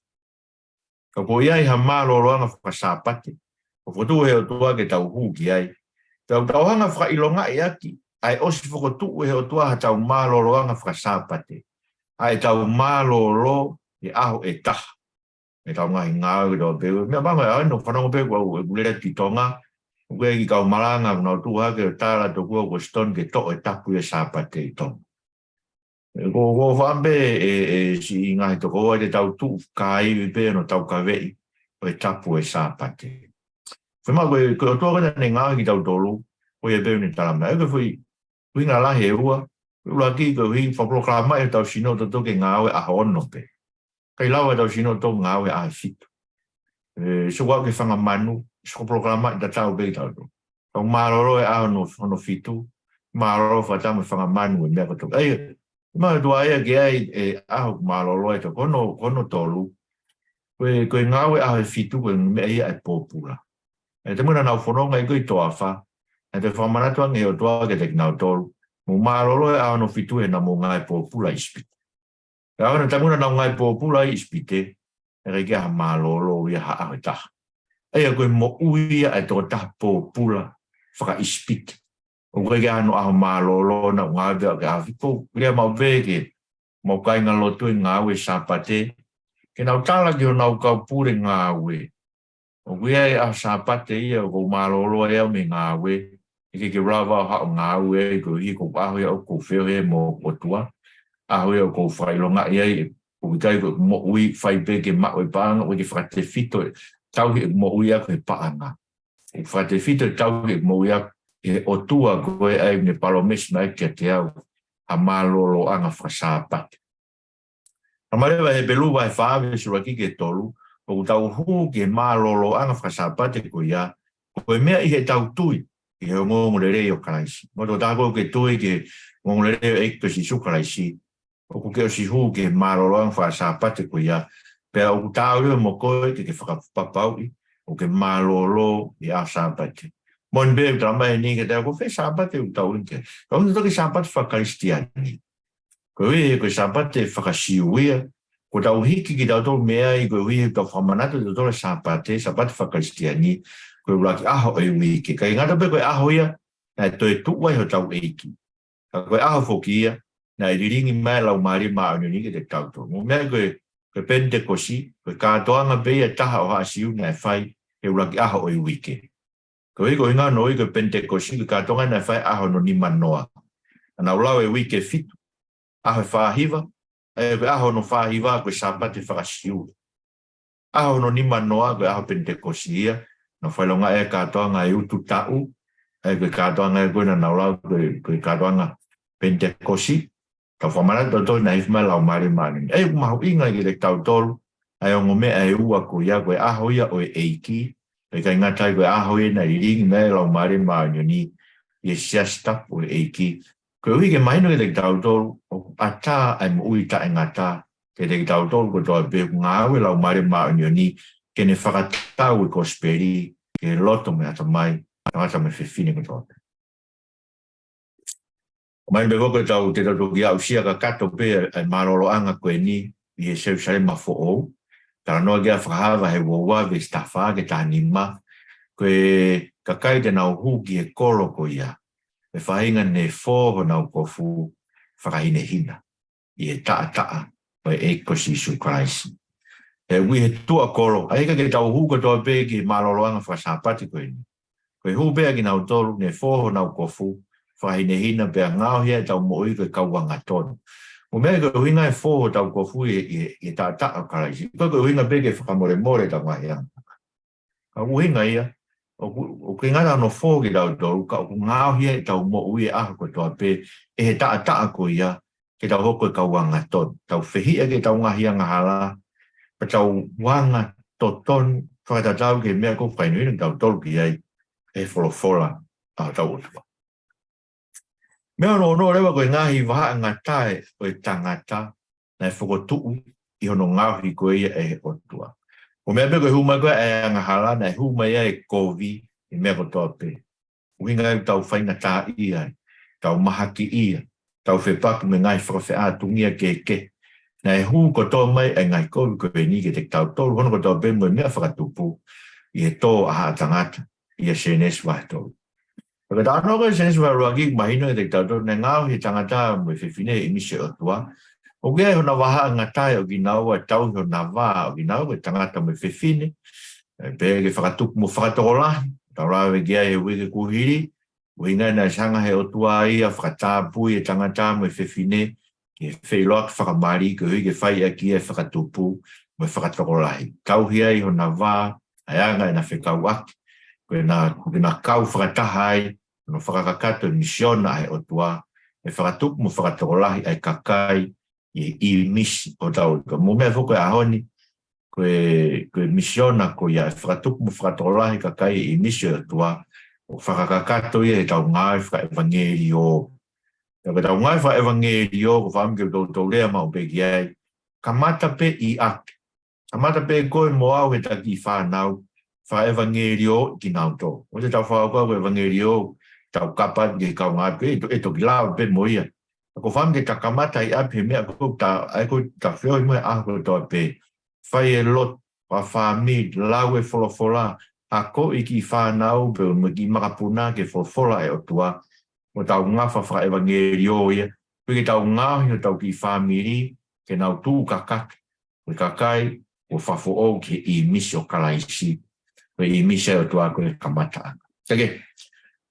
Ka ʻoku ʻi ai ha mālōlōʻanga fakasāpate ʻoku fokotuʻu he ʻOtua ke tau hū ki ai. Pea ʻoku tau hanga ʻo fakaʻilongaʻi ʻaki ʻa e ʻosi fokotuʻu ʻe he ʻOtua haʻatau mālōlōʻanga fakasāpate, ʻa ʻetau mālōlō he ʻaho ʻe taha mei heʻetau ngaahi ngāue kotoa pē. Meʻa pango ʻa ʻene fanongo pē ko au ʻeku lele ki Tonga, ʻoku ʻi ai e kiʻi kau malanga ʻoku nau tuʻu hake ʻo tala tokua ko Stone ke toʻo e tapu ʻo e Sāpate ʻi Tonga. Ko, ko fā pē ʻe, ʻe siʻi ngaahi tokoua te tau tuʻu kāivi pē ʻo tau kaveʻi ʻo e tapu ʻo e Sāpate. Fiemaʻu ko e, ko e ʻOtua ko ē naʻa ne ngaohi kitautolu, ko ia pē ʻoku ne talamai. ʻA ia ko e foʻi ʻuhinga lahi ʻe ua, ʻuluaki ko e ʻuhinga fakapolokalama ʻetau sino toto ke ngāue ʻaho ono pē. ʻIkai lava ʻetau sino toto ngāue ʻaho ʻe fitu. ʻE, sio ko au ki he fanga manu, sio ko e polokalama ʻe tatau pē kitautolu. Tau mālōlō he ʻaho hono, hono fitu, mālōlō fakataha mo e fanga manu ʻi he meʻa kotoa. ʻA ia, ma tua ia ke ʻi ai e ʻaho mālōlō ʻe taha, ko hono, ko hono tolu. Ko e, ko e ngāue ʻaho ʻe fitu, ko e meʻa ia ʻa e pōpula. ʻA ia taimi naʻa nau fononga ai ko ē ʻi he toafa, naʻe toe fakamanatu ange ʻe he ʻOtua kiate kinautolu, mou mālōlō he ʻaho hono fitu he naʻa mou ngāue pōpula ʻi ʻIsipite. Pea ʻi he taimi naʻa nau ngāue pōpula ʻi ʻIsipite, ʻe ʻikai ke ʻi ai ha mālōlō ia ha ʻaho ʻe taha. ʻA ia ko e moʻui ia ʻa e tokotaha pōpula faka-ʻIsipite. ʻOku ʻikai ke ʻi ai hano ʻaho mālōlō naʻa nau ngāue pē ʻaki ʻaho fitu. Lea maʻu pē ke, maʻu kāingalotu ʻi he ngāue Sāpate, ke nau tala ki honau kau pule ngāue, ʻoku ʻi ai e ʻaho Sāpate ia ʻoku ou mālōlō ai au mei he ngāue, ʻikai ke u lava ʻo haʻu ʻo ngāue ai koeʻuhi ko e ʻaho ia ʻoku ou feohi ai mo e ʻOtua. ʻAho ia ʻoku ou fakaʻilongaʻi ai ʻoku ʻikai ko ʻeku moʻui fai pē ke maʻu e paʻanga, ʻoku ʻikai ke fakatefito e tauhi ʻeku moʻui ʻaki e paʻanga. ʻOku fakatefito e tauhi ʻeku moʻui ʻaki e ʻOtua ko ē ʻa ia ʻoku ne palōmesi mai kiate au ha mālōlōʻanga fakasāpate. Talamai leva ʻe Hepelū vahe fā veesi ʻuluaki ki he tolu, ʻoku tau hū ki he mālōlōʻanga fakasāpate ko ia, ko e meʻa ʻi heʻetau tui ʻi he ongoongolelei ʻo Kalaisi. Mo e tokotaha koe ʻoku ke tui ki he ongoongolelei ʻo e ʻEiki ko Sīsū Kalaisi, ʻoku ke ʻosi hū ki he mālōlōʻanga fakasāpate ko ia, pea ʻoku tāʻulua mo koe ke ke fakapapauʻi ʻoku ke mālōlō ʻi he ʻaho Sāpate. Moʻoni pē ʻoku talamai ʻeni kiate au, ko fē Sāpate ʻoku tau ʻi ai? Tau ʻi ai ʻi he Sāpate faka-Kalisitiane. Koeʻuhi ko e Sāpate faka-Siu ia, ʻoku tau hiki kitautolu mei ai koeʻuhi ʻoku tau fakamanatu ʻe tautolu e Sāpate, Sāpate faka-Kalisitiane, ko e ʻuluaki ʻaho ʻo e uike. ʻIkai ngata pē ko e ʻaho ia naʻe toe tuʻu ai hotau ʻEiki. Ka ko e ʻaho foki ia naʻe lilingi mai e Laumālie Māʻoniʻoni kiate kitautolu. Mo e meʻa ko e, ko e Penitekosi, ko e kātoanga pē ia ʻe taha ʻo haʻa Siu naʻe fai he ʻuluaki ʻaho ʻo e uike. Koeʻuhi ko e ʻuhinga hono ui ko e Penitekosi, ko e kātoanga naʻe fai he ʻaho hono nima noa. Naʻa nau lau e uike ʻe fitu, ʻaho ʻe fā hiva, ʻa ia ko e ʻaho hono fā hiva ko e Sāpate faka-Siu. ʻAho hono nima noa ko e ʻaho Penitekosi ia, naʻa nau fakaʻilongaʻi e kātoanga ʻo e utu taʻu, ʻa ia ko e kātoanga ia ko ē naʻa nau lau ko e, ko e kātoanga Penitekosi. Tau fakamanatu ʻe tautolu naʻe hifo mai e Laumālie Māʻoniʻoni. ʻA ia ʻoku mahuʻinga kiate kitautolu ʻa e ongo meʻa ʻe ua ko ia, ko e ʻaho ia ʻo e ʻEiki, pea ʻikai ngata ai, ko e ʻaho ia naʻe lilingi mai e Laumālie Māʻoniʻoni ʻi he Siasi Tapu ʻo e ʻEiki. Koeʻuhi ke mahino kiate kitautolu ʻoku ʻatā ʻa e moʻui taʻengata kiate kitautolu kotoa pē, ʻoku ngāue e Laumālie Māʻoniʻoni ke ne fakatau e kosipeli ki he loto mo e ʻatamai ʻo e tangata mo e fefine kotoa pē. Mahino pē ko ē ʻoku tau, te tau toki aʻusia kakato pē ʻa e mālōlōʻanga ko eni ʻi he Selusalema Foʻou. Talanoa ki ai e Fakahā vahe ua ua veesi taha fā ki he taha nima. Ko e kakai te nau hū ki he kolo ko ia, ʻe faʻahinga naʻe fō honau kofu fakahinehina ʻi he taʻataʻa ʻo e ʻEiki ko Sīsū Kalaisi. ʻE ui he tuʻa kolo, ʻa ia ʻikai ke tau hū kotoa pē ki he mālōlōʻanga fakasāpate ko eni. Ko e hū pē ʻa kinautolu naʻe fō honau kofu fakahinehina pea ngaohi ai ʻetau moʻui ko e kau angatonu. Mo e meʻa ko e ʻuhinga e fō hotau kofu ʻi he, ʻi he, ʻi he taʻataʻa ʻo Kalaisi, ko e, ko e ʻuhinga pē ke fakamolemole ʻetau ngaahi angahala. ʻA ʻuhinga ia, ʻoku, ʻoku ʻikai ngata hono fō kitautolu, ka ʻoku ngaohi ai ʻetau moʻui he ʻaho kotoa pē, ʻe he taʻataʻa ko ia, ke tau hoko ko e kau angatonu. Tau fehiʻa ki heʻetau ngaahi angahala, pea tau anga totonu, fakatatau ki he meʻa ʻoku fakahinohino kitautolu ki ai, ʻe he folofola ʻa hotau ʻOtua. Meʻa hono ono leva ko e ngaahi vahaʻangatae ʻo e tangata, naʻe fokotuʻu ʻi hono ngaohi ko ia ʻe he ʻOtua. Ko e meʻa pē ko e hū mai ko ē ʻa e angahala, naʻe hū mai ai e kovi, ʻi he meʻa kotoa pē. ʻUhinga ia ʻoku tau faingataʻaʻia ai, tau mahakiʻia, tau fepaki mo e ngaahi fakafeʻātungia kehekehe. Naʻe hū kotoa mai ʻa e ngaahi kovi ko eni kiate kitautolu, hono kotoa pē mo e meʻa fakatupu, ʻi he tō ʻa haʻa tangata, ʻia Sēnesi vahe tolu. Pea ko e talanoa ko ē Sēnesi vahe ʻuluaki, mahino kiate kitautolu naʻe ngaohi e tangata mo e fefine ʻi he ʻīmisi ʻo e ʻOtua. ʻOku ʻi ai hona vahaʻangatae ʻo kinaua, tauhi hona vā ʻo kinaua, ko e tangata mo e fefine. ʻE pehē ke fakatupu mo fakatokolahi, tau lave ki ai he uike kuo hili, ʻuhinga ia naʻe hanga ʻe he ʻOtua ia ʻo fakatapui e tangata mo e fefine, ke feʻiloaki fakamali, koeʻuhi ke fai ʻaki e fakatupu mo e fakatokolahi. Tauhi ai hona vā, ʻa e anga ʻena fekauʻaki, ko ʻena, ko ʻena kau fakataha ai, hono fakakakato e misiona ʻa e ʻOtua, ʻe fakatupu mo fakatokolahi ʻa e kakai ʻi he ʻīmisi ʻo hotau ʻOtua. Mo e meʻa foki ko e ʻaho ni, ko e, ko e misiona ko ia ʻe fakatupu mo fakatokolahi e kakai ʻi he ʻīmisi ʻo e ʻOtua, ʻoku fakakakato ia ʻi heʻetau ngāue fakaʻevangeliō. Pea ko ʻetau ngāue fakaʻevangeliō, ʻoku ou fakaʻamu ke u toutou lea maʻu pē ki ai. Kamata pē ʻi ʻapi. Kamata pē koe mo au he ta kiʻi fānau, fakaʻevangeliō kinautolu. ʻOua te tau fakakaukau ko e ʻevangeliō, tau kapa ki he kaungāʻapi, ʻe to-, ʻe toki lava pē mo ia. Ka ʻoku ou fakaʻamu ke ta kamata ʻi ʻapi he meʻa ko ē ta, ʻa ē ko ē ta feohi mo ia he ʻaho kotoa pē. Fai e lotu fakafāmili, lau e folofola, akoʻi e kiʻi fānau pea mo e kiʻi makapuna ki he folofola ʻa e ʻOtua, mo tau ngafa fakaʻevangeliō ia, pea ke tau ngaohi hotau kiʻi fāmili, ke nau tuʻu kakato, ko e kakai kuo fakafoʻou ki he ʻīmisi ʻo Kalaisi, ko e ʻīmisi ʻa e ʻOtua ko e kamataʻanga. Seke,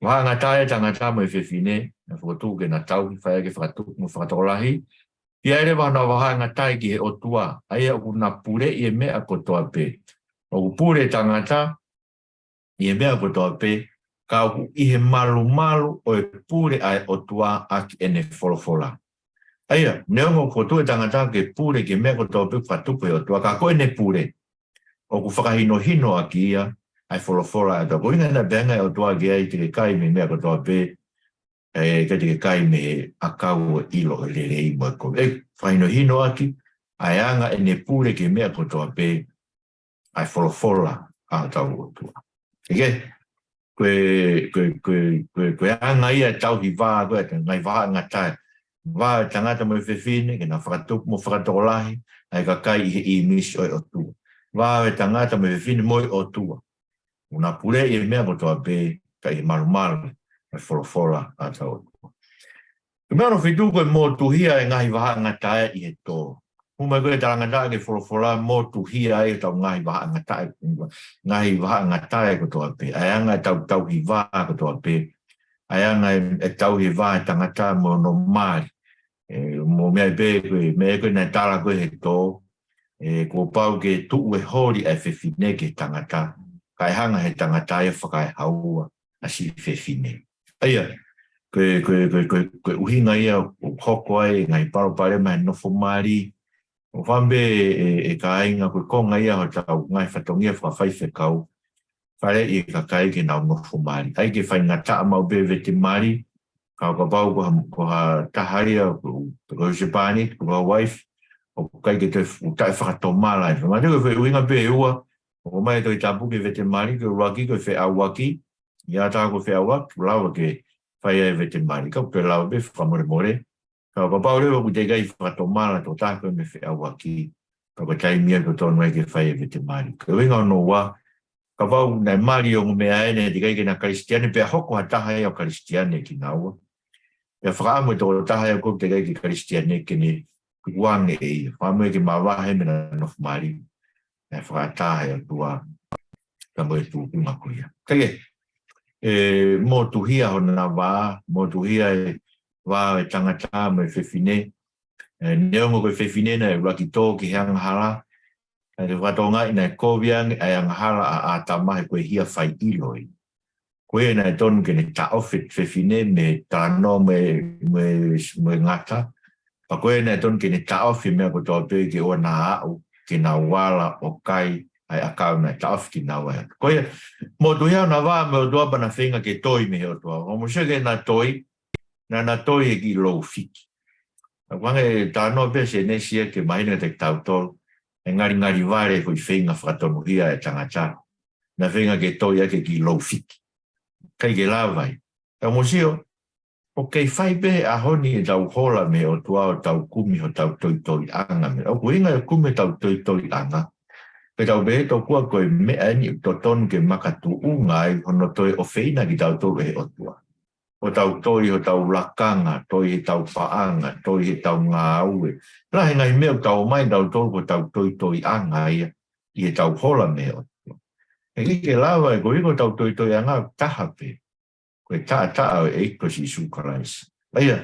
vahaʻangatae e tangata mo e fefine, naʻe fokotuʻu ke na tauhi, fai ʻaki e fakatupu mo e fakatokolahi, pea ʻi ai leva hona vahaʻangatae ki he ʻOtua, ʻa ia ʻoku na puleʻi e meʻa kotoa pē. ʻOku pule e tangata ʻi he meʻa kotoa pē, ka ʻoku ʻi he malumalu ʻo e pule ʻa e ʻOtua ʻaki ʻene folofola. ʻA ia, neongo ʻoku fokotuʻu e tangata ke pule ki he meʻa kotoa pē ʻoku fakatupu ʻe he ʻOtua, ka ko ʻene pule, ʻoku fakahinohino ʻaki ia ʻa e folofola ʻa e ʻOtua. Ko e ʻuhinga ia naʻe pehē ange ʻe he ʻOtua ki ai, te ke kai mei he meʻa kotoa pē, ʻe, ʻikai te ke kai mei he ʻakau ʻo e ʻilo ʻo e lelei mo e kovi. ʻE fakahinohino ʻaki ʻa e anga ʻene pule ki he meʻa kotoa pē ʻa e folofola ʻa hotau ʻOtua. ʻIkai, ko e, ko e, ko e, ko e, ko e anga ia e tauhi vā, ko e ngaahi vahaʻangatae. Vā e tangata mo e fefine, ke na fakatupu mo fakatokolahi ʻa e kakai ʻi he ʻīmisi ʻo e ʻOtua. Vā e tangata mo e fefine mo e ʻOtua. ʻOku na puleʻi e meʻa kotoa pē, ka ʻi he malumalu ʻo e folofola ʻa hotau ʻOtua. Ko e meʻa hono fitu ko e motuhia e ngaahi vahaʻangatae ʻi he tō. Hū mai ko ē e talangataʻa ki he folofola, motuhia ai hotau ngaahi vahaʻangatae, ngaahi vahaʻangatae kotoa pē. ʻA e anga ʻetau tauhi vā kotoa pē. ʻA e anga e, e tauhi vā e tangata mo hono mali. ʻE, mo e meʻa pē ko e, meʻa ko ē naʻe tala ko ē he tō, ʻe, kuo pau ke tuʻu e holi ʻa e fefine ki he tangata, kae hanga ʻe he tangata ia ʻo fakaehaua ʻa siʻi fefine. ʻA ia, ko e, ko e, ko e, ko e, ko e ʻuhinga ia ʻoku hoko ai e ngaahi palopalema he nofo mali. ʻOku ou fakaʻamu pē ʻe, ʻe kāinga, ko e konga ia hotau ngaahi fatongia fakafaifekau, faleʻi e kakai ke nau nofo mali. ʻAi ke faingataʻa maʻu pē vete mali, ka ʻo kapau ko ha, ko ha taha ia, ko, ko e husepāniti, ko ha wife, ʻoku ʻikai ke toe fu-, taʻefakatomala ai. Mate ko e foʻi ʻuhinga pē ʻe ua, ʻoku ʻomai e Tohi Tapu ki he vete mali, ko e ʻuluaki ko e feʻauaki, ʻi ai ha taha kuo feʻauaki, ʻoku lava ke fai ai e vete mali. Ka ʻoku toe lava pē fakamolemole, ka ʻo kapau leva ʻoku teʻeki ai fakatomala e tokotaha ko ē mei he feʻauaki, ka ko e taimi ia totonu ai ke fai e vete mali. Ko e ʻuhinga hono ua, kapau naʻe mali ʻi he ongo meʻa ʻeni, teʻeki ai ke na Kalisitiane, pea hoko ha taha ia ʻo Kalisitiane kinaua. Pea fakaʻamu e tokotaha ia ʻoku teʻeki ai ke Kalisitiane ke ne tukuange ʻe ia. Fakaʻamu ia ke mavahe mei heʻena nofo mali. Naʻe fakaʻatā ʻe he ʻOtua, ka mo e tuʻunga ko ia. Kae, ʻe, motuhia hona vā, motuhia e vā e tangata mo e fefine. ʻE, neongo ko e fefine naʻe ʻuluaki tō ki he angahala, Naʻe fakatonga ʻi naʻe kovi ange ʻa e angahala ʻa ʻĀtama he ko e hia fai ʻilo ia. Ko ia naʻe tonu ke ne taʻofi e fefine mei he talanoa mo e, mo e, mo e ngata. Pea ko ia naʻe tonu ke ne taʻofi e meʻa kotoa pē ke ʻoua naʻa aʻu ke nau ala ʻo kai ʻa e ʻakau naʻe taʻofi kinaua ai. Ko ia, motuhia hona vā mo e ʻOtua pea na feinga ke toi mei he ʻOtua. ʻOku mou sio ki heʻena toi, naʻa na toi he kiʻi lou fiki. ʻOku hangē e talanoa pē Sēnesi ia ke mahino kiate kitautolu e ngalingali vale ko e feinga fakatonuhia e tangata. Na feinga ke toi ʻaki e kiʻi lou fiki. ʻIkai ke lava ia. Ka mou sio, ʻoku kei fai pē he ʻaho ni ʻetau hola mei he ʻOtua ʻo tau kumi hotau toitoiʻanga mei. ʻOku ʻuhinga e kumi hotau toitoiʻanga, ke tau pehē tokua ko e meʻa eni ʻoku totonu ke makatuʻunga ai hono toe ʻofeina kitautolu ʻe he ʻOtua. ʻO tau toi hotau lakanga, toi heʻetau paʻanga, toi heʻetau ngāue. Lahi e ngaahi meʻa ʻoku tau ʻomai kitautolu ko hotau toitoiʻanga ia ʻi heʻetau hola mei he ʻOtua. ʻIkai ke lava ia, koeʻuhi ko hotau toitoiʻanga ʻoku taha pē, ko e taʻataʻa ʻo e ʻEiki ko Sīsū Kalaisi. ʻA ia,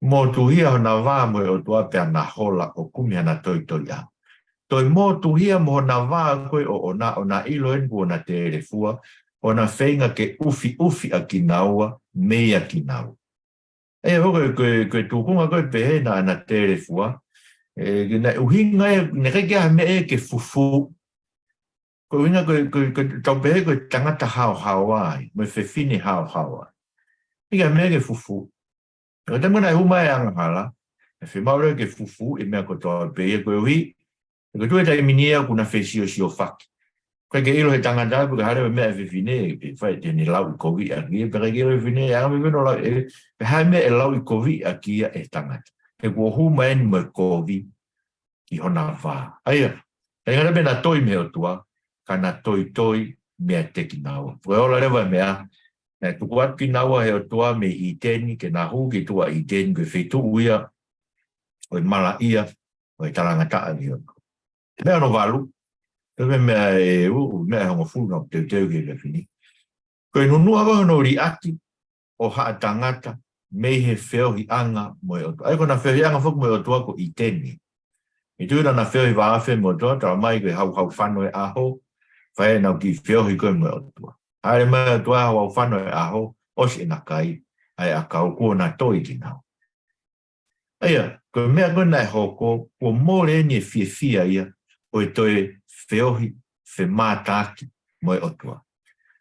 motuhia hona vā mo e ʻOtua pea na hola ʻo kumi hana toitoiʻanga. Toe motuhia mo hona vā ko ē ʻoʻona, ʻo na ʻilo eni kuo na telefua, ʻo na feinga ke ʻufiʻufi ʻa kinaua meia kinaua. ʻA ia, ko e, ko e, ko e tuʻunga ko ē pehē naʻa na telefua, ē, naʻe ʻuhinga ia, naʻe ʻikai ke ʻi ai ha meʻa ia ke fufū. Ko e ʻuhinga ko e, ko e, ko e tau pehē ko e tangata haohaoa ia, mo e fefine haohaoa ia. ʻIkai ke ʻi ai ha meʻa ke fufū. Ko e taimi naʻe hū mai e angahala, ʻe fiemaʻu leva ke fufū e meʻa kotoa pē ia koeʻuhi, ʻe ko e tuʻu e taimi ni ia ʻoku na fesiosiofaki. ʻIkai ke ʻilo he tangata pe ko e hā leva e meʻa ʻa e fefine, ʻe fai te ne lauʻikoviʻaki ia, pe ʻikai ke ʻilo e fefine, ʻe anga e fefine ʻo lau, ʻe, pe hā e meʻa ʻe lauʻikoviʻaki ia ʻe he tangata. He kuo hū mai eni mo e kovi ki hona vā. ʻA ia, ʻikai ngata pē na toi mei he ʻOtua, ka na toitoi meiate kinaua. Ko e ola leva e meʻa, naʻe tuku atu kinaua ʻe he ʻOtua mei ʻĪteni, ke na hū ki tuʻa ʻĪteni, ko e feituʻu ia ʻo e malaʻia ʻo e talangataʻa ki he ʻOtua. Meʻa hono valu, ko e meʻa ʻe ua, meʻa ʻe hongofulu naʻa ku teuteu ki he efiafi ni. Ko e nunuʻa ko ē hono liʻaki ʻo haʻa tangata mei he feohiʻanga mo e ʻOtua. ʻA ia ko ʻena feohiʻanga foki mo e ʻOtua ko ʻĪteni. ʻI tuʻi naʻa na feohi vāofi mo e ʻOtua, talamai ko e hauhau fano e ʻaho, fai ʻenau kiʻi feohi ko ē mo e ʻOtua. Hāʻele mai e ʻOtua hauhau fano e ʻaho, ʻosi ʻena kai ʻa e ʻakau kuo na toi kinaua. ʻA ia, ko e meʻa ko ē naʻe hoko, kuo mole eni e fiefia ia ʻo e toe feohi, femātaaki mo e ʻOtua.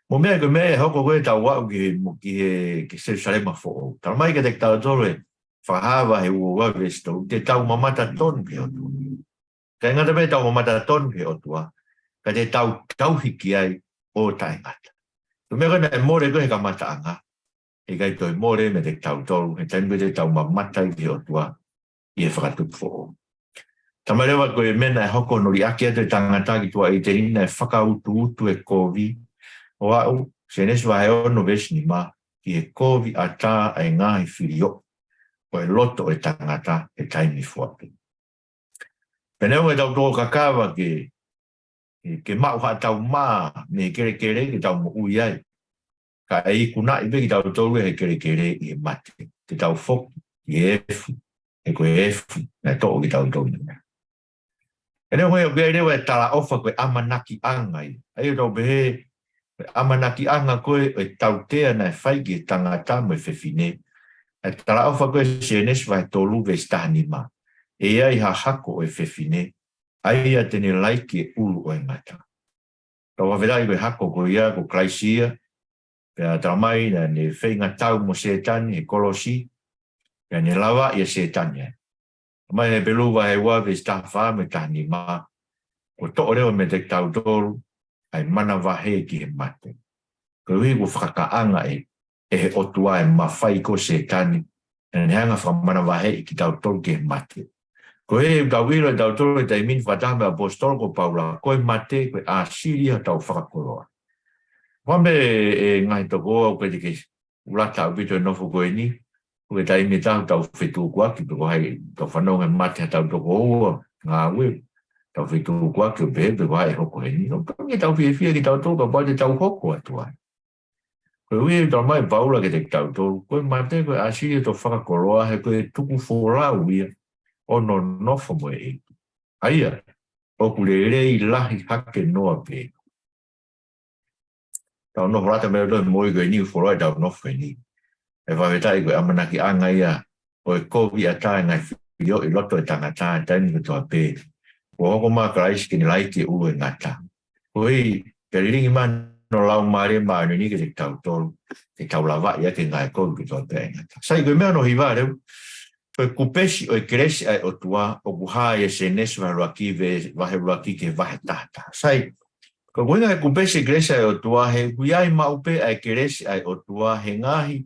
Mo e meʻa ko e meʻa ʻe hoko ko ē tau aʻu ki he, mo ki he, ki Selusalema foʻou. Talamai kiate kitautolu ʻe Fakahā vahe ua ua veesi tolu, te tau mamata tonu ki he ʻOtua. ʻIkai ngata pē ʻetau mamata tonu ki he ʻOtua, ka te tau tauhi ki ai ʻo taʻengata. Ko e meʻa ko ē naʻe mole ko ē he kamataʻanga, ʻe ʻikai toe mole meiate kitautolu, he taimi ko ē te tau mamata ai ki he ʻOtua ʻi he fakatupu foʻou. Talamai leva ko e meʻa naʻe hoko hono liʻaki atu e tangata ki tuʻa ʻĪteni naʻe fakautuutu e kovi, ʻo aʻu, Sēnesi vahe ono veesi nima, ki he kovi ʻatā ʻa e ngaahi filioʻi ʻo e loto ʻo e tangata he taimi foaki. Pea neongo ʻetau tō kakava ke, ke, ke maʻu haʻatau mā mei he kelekele ke tau moʻui ai, ka ʻe ikunaʻi pē kitautolu ʻe he kelekele ʻi he mate. Te tau foki ki he efu, he ko e efu naʻe toʻo kitautolu mei ai. Pea neongo ia ʻoku ʻi ai leva e talaʻofa ko e ʻamanakiʻanga ia. ʻA ia ʻoku tau pehē, ko e ʻamanakiʻanga ko ē ʻo e tautea naʻe fai ki he tangata mo e fefine. ʻA e talaʻofa ko ē Sēnesi vahe tolu veesi taha nima. ʻE ʻi ai ha hako ʻo e fefine, ʻa ia te ne laiki e ʻulu ʻo e ngata. Tau fakafetaʻi ko e hako ko ia ko Kalaisi ia, pea talamai naʻa ne feinga tau mo Sētane he kolosi, pea ne lavaʻi ʻa Sētane ai. Talamai he Hepelū vahe ua veesi taha fā mo e taha nima, kuo toʻo leva meiate kitautolu ʻa e manavahē ki he mate. Koeʻuhi kuo fakakaʻanga ʻe, ʻe he ʻOtua e mafai ko ē ʻo Sētane, naʻa ne hanga ʻo fakamanavahēʻi kitautolu ki he mate. Koeʻuhi ʻoku tau ʻilo ʻe tautolu he taimi ni fakataha mo e ʻaposetolo ko Paula, ko e mate ko e ʻāsili ia hotau fakakoloa. Ko e meʻa ē ngaahi tokoua ʻoku ʻikai te ke ʻuluaki ʻaupito e nofo ko eni, ko e taimi ʻe taha ʻoku tau fetukuaki pe ko hai, tau fanongo he mate haʻatau tokoua, ngāue, tau fetukuaki ʻo pehē pe ko hai ʻe hoko heni. ʻOku totonu ke tau fiefia kitautolu kapau te tau hoko atu ai. Koeʻuhi ʻoku talamai ʻe Paula kiate kitautolu, ko e mate ko e ʻāsili ia hotau fakakoloa he ko e tuku folau ia ʻo nonofo mo e ʻEiki. ʻA ia, ʻoku lelei lahi hake noa pē. Tau nofo lata mei loto he moʻui ko eni, foloa ʻetau nofo eni. ʻE fakafetaʻi ko e ʻamanakiʻanga ia ʻo e kovi ʻatā e ngaahi filioʻi loto e tangata he taimi kotoa pē. Kuo hoko mai ʻa Kalaisi ke ne laiki e ʻulu ʻo e ngata. Ko e pea lilingi mai hono Laumālie Māʻoniʻoni kiate kitautolu, ke tau lavaʻi ʻaki e ngaahi kovi kotoa pē ʻa e ngata. Sai, ko e meʻa hono hiva leva, ko e kupesi ʻo e kelesi ʻa e ʻOtua, ʻoku hā ʻia Sēnesi vahe ʻuluaki ve-, vahe ʻuluaki ki he vahe taha taha. Sai, ko e ʻuhinga e kupesi e kelesi ʻa e ʻOtua, he ʻoku ʻi ai maʻu pē ʻa e kelesi ʻa e ʻOtua he ngaahi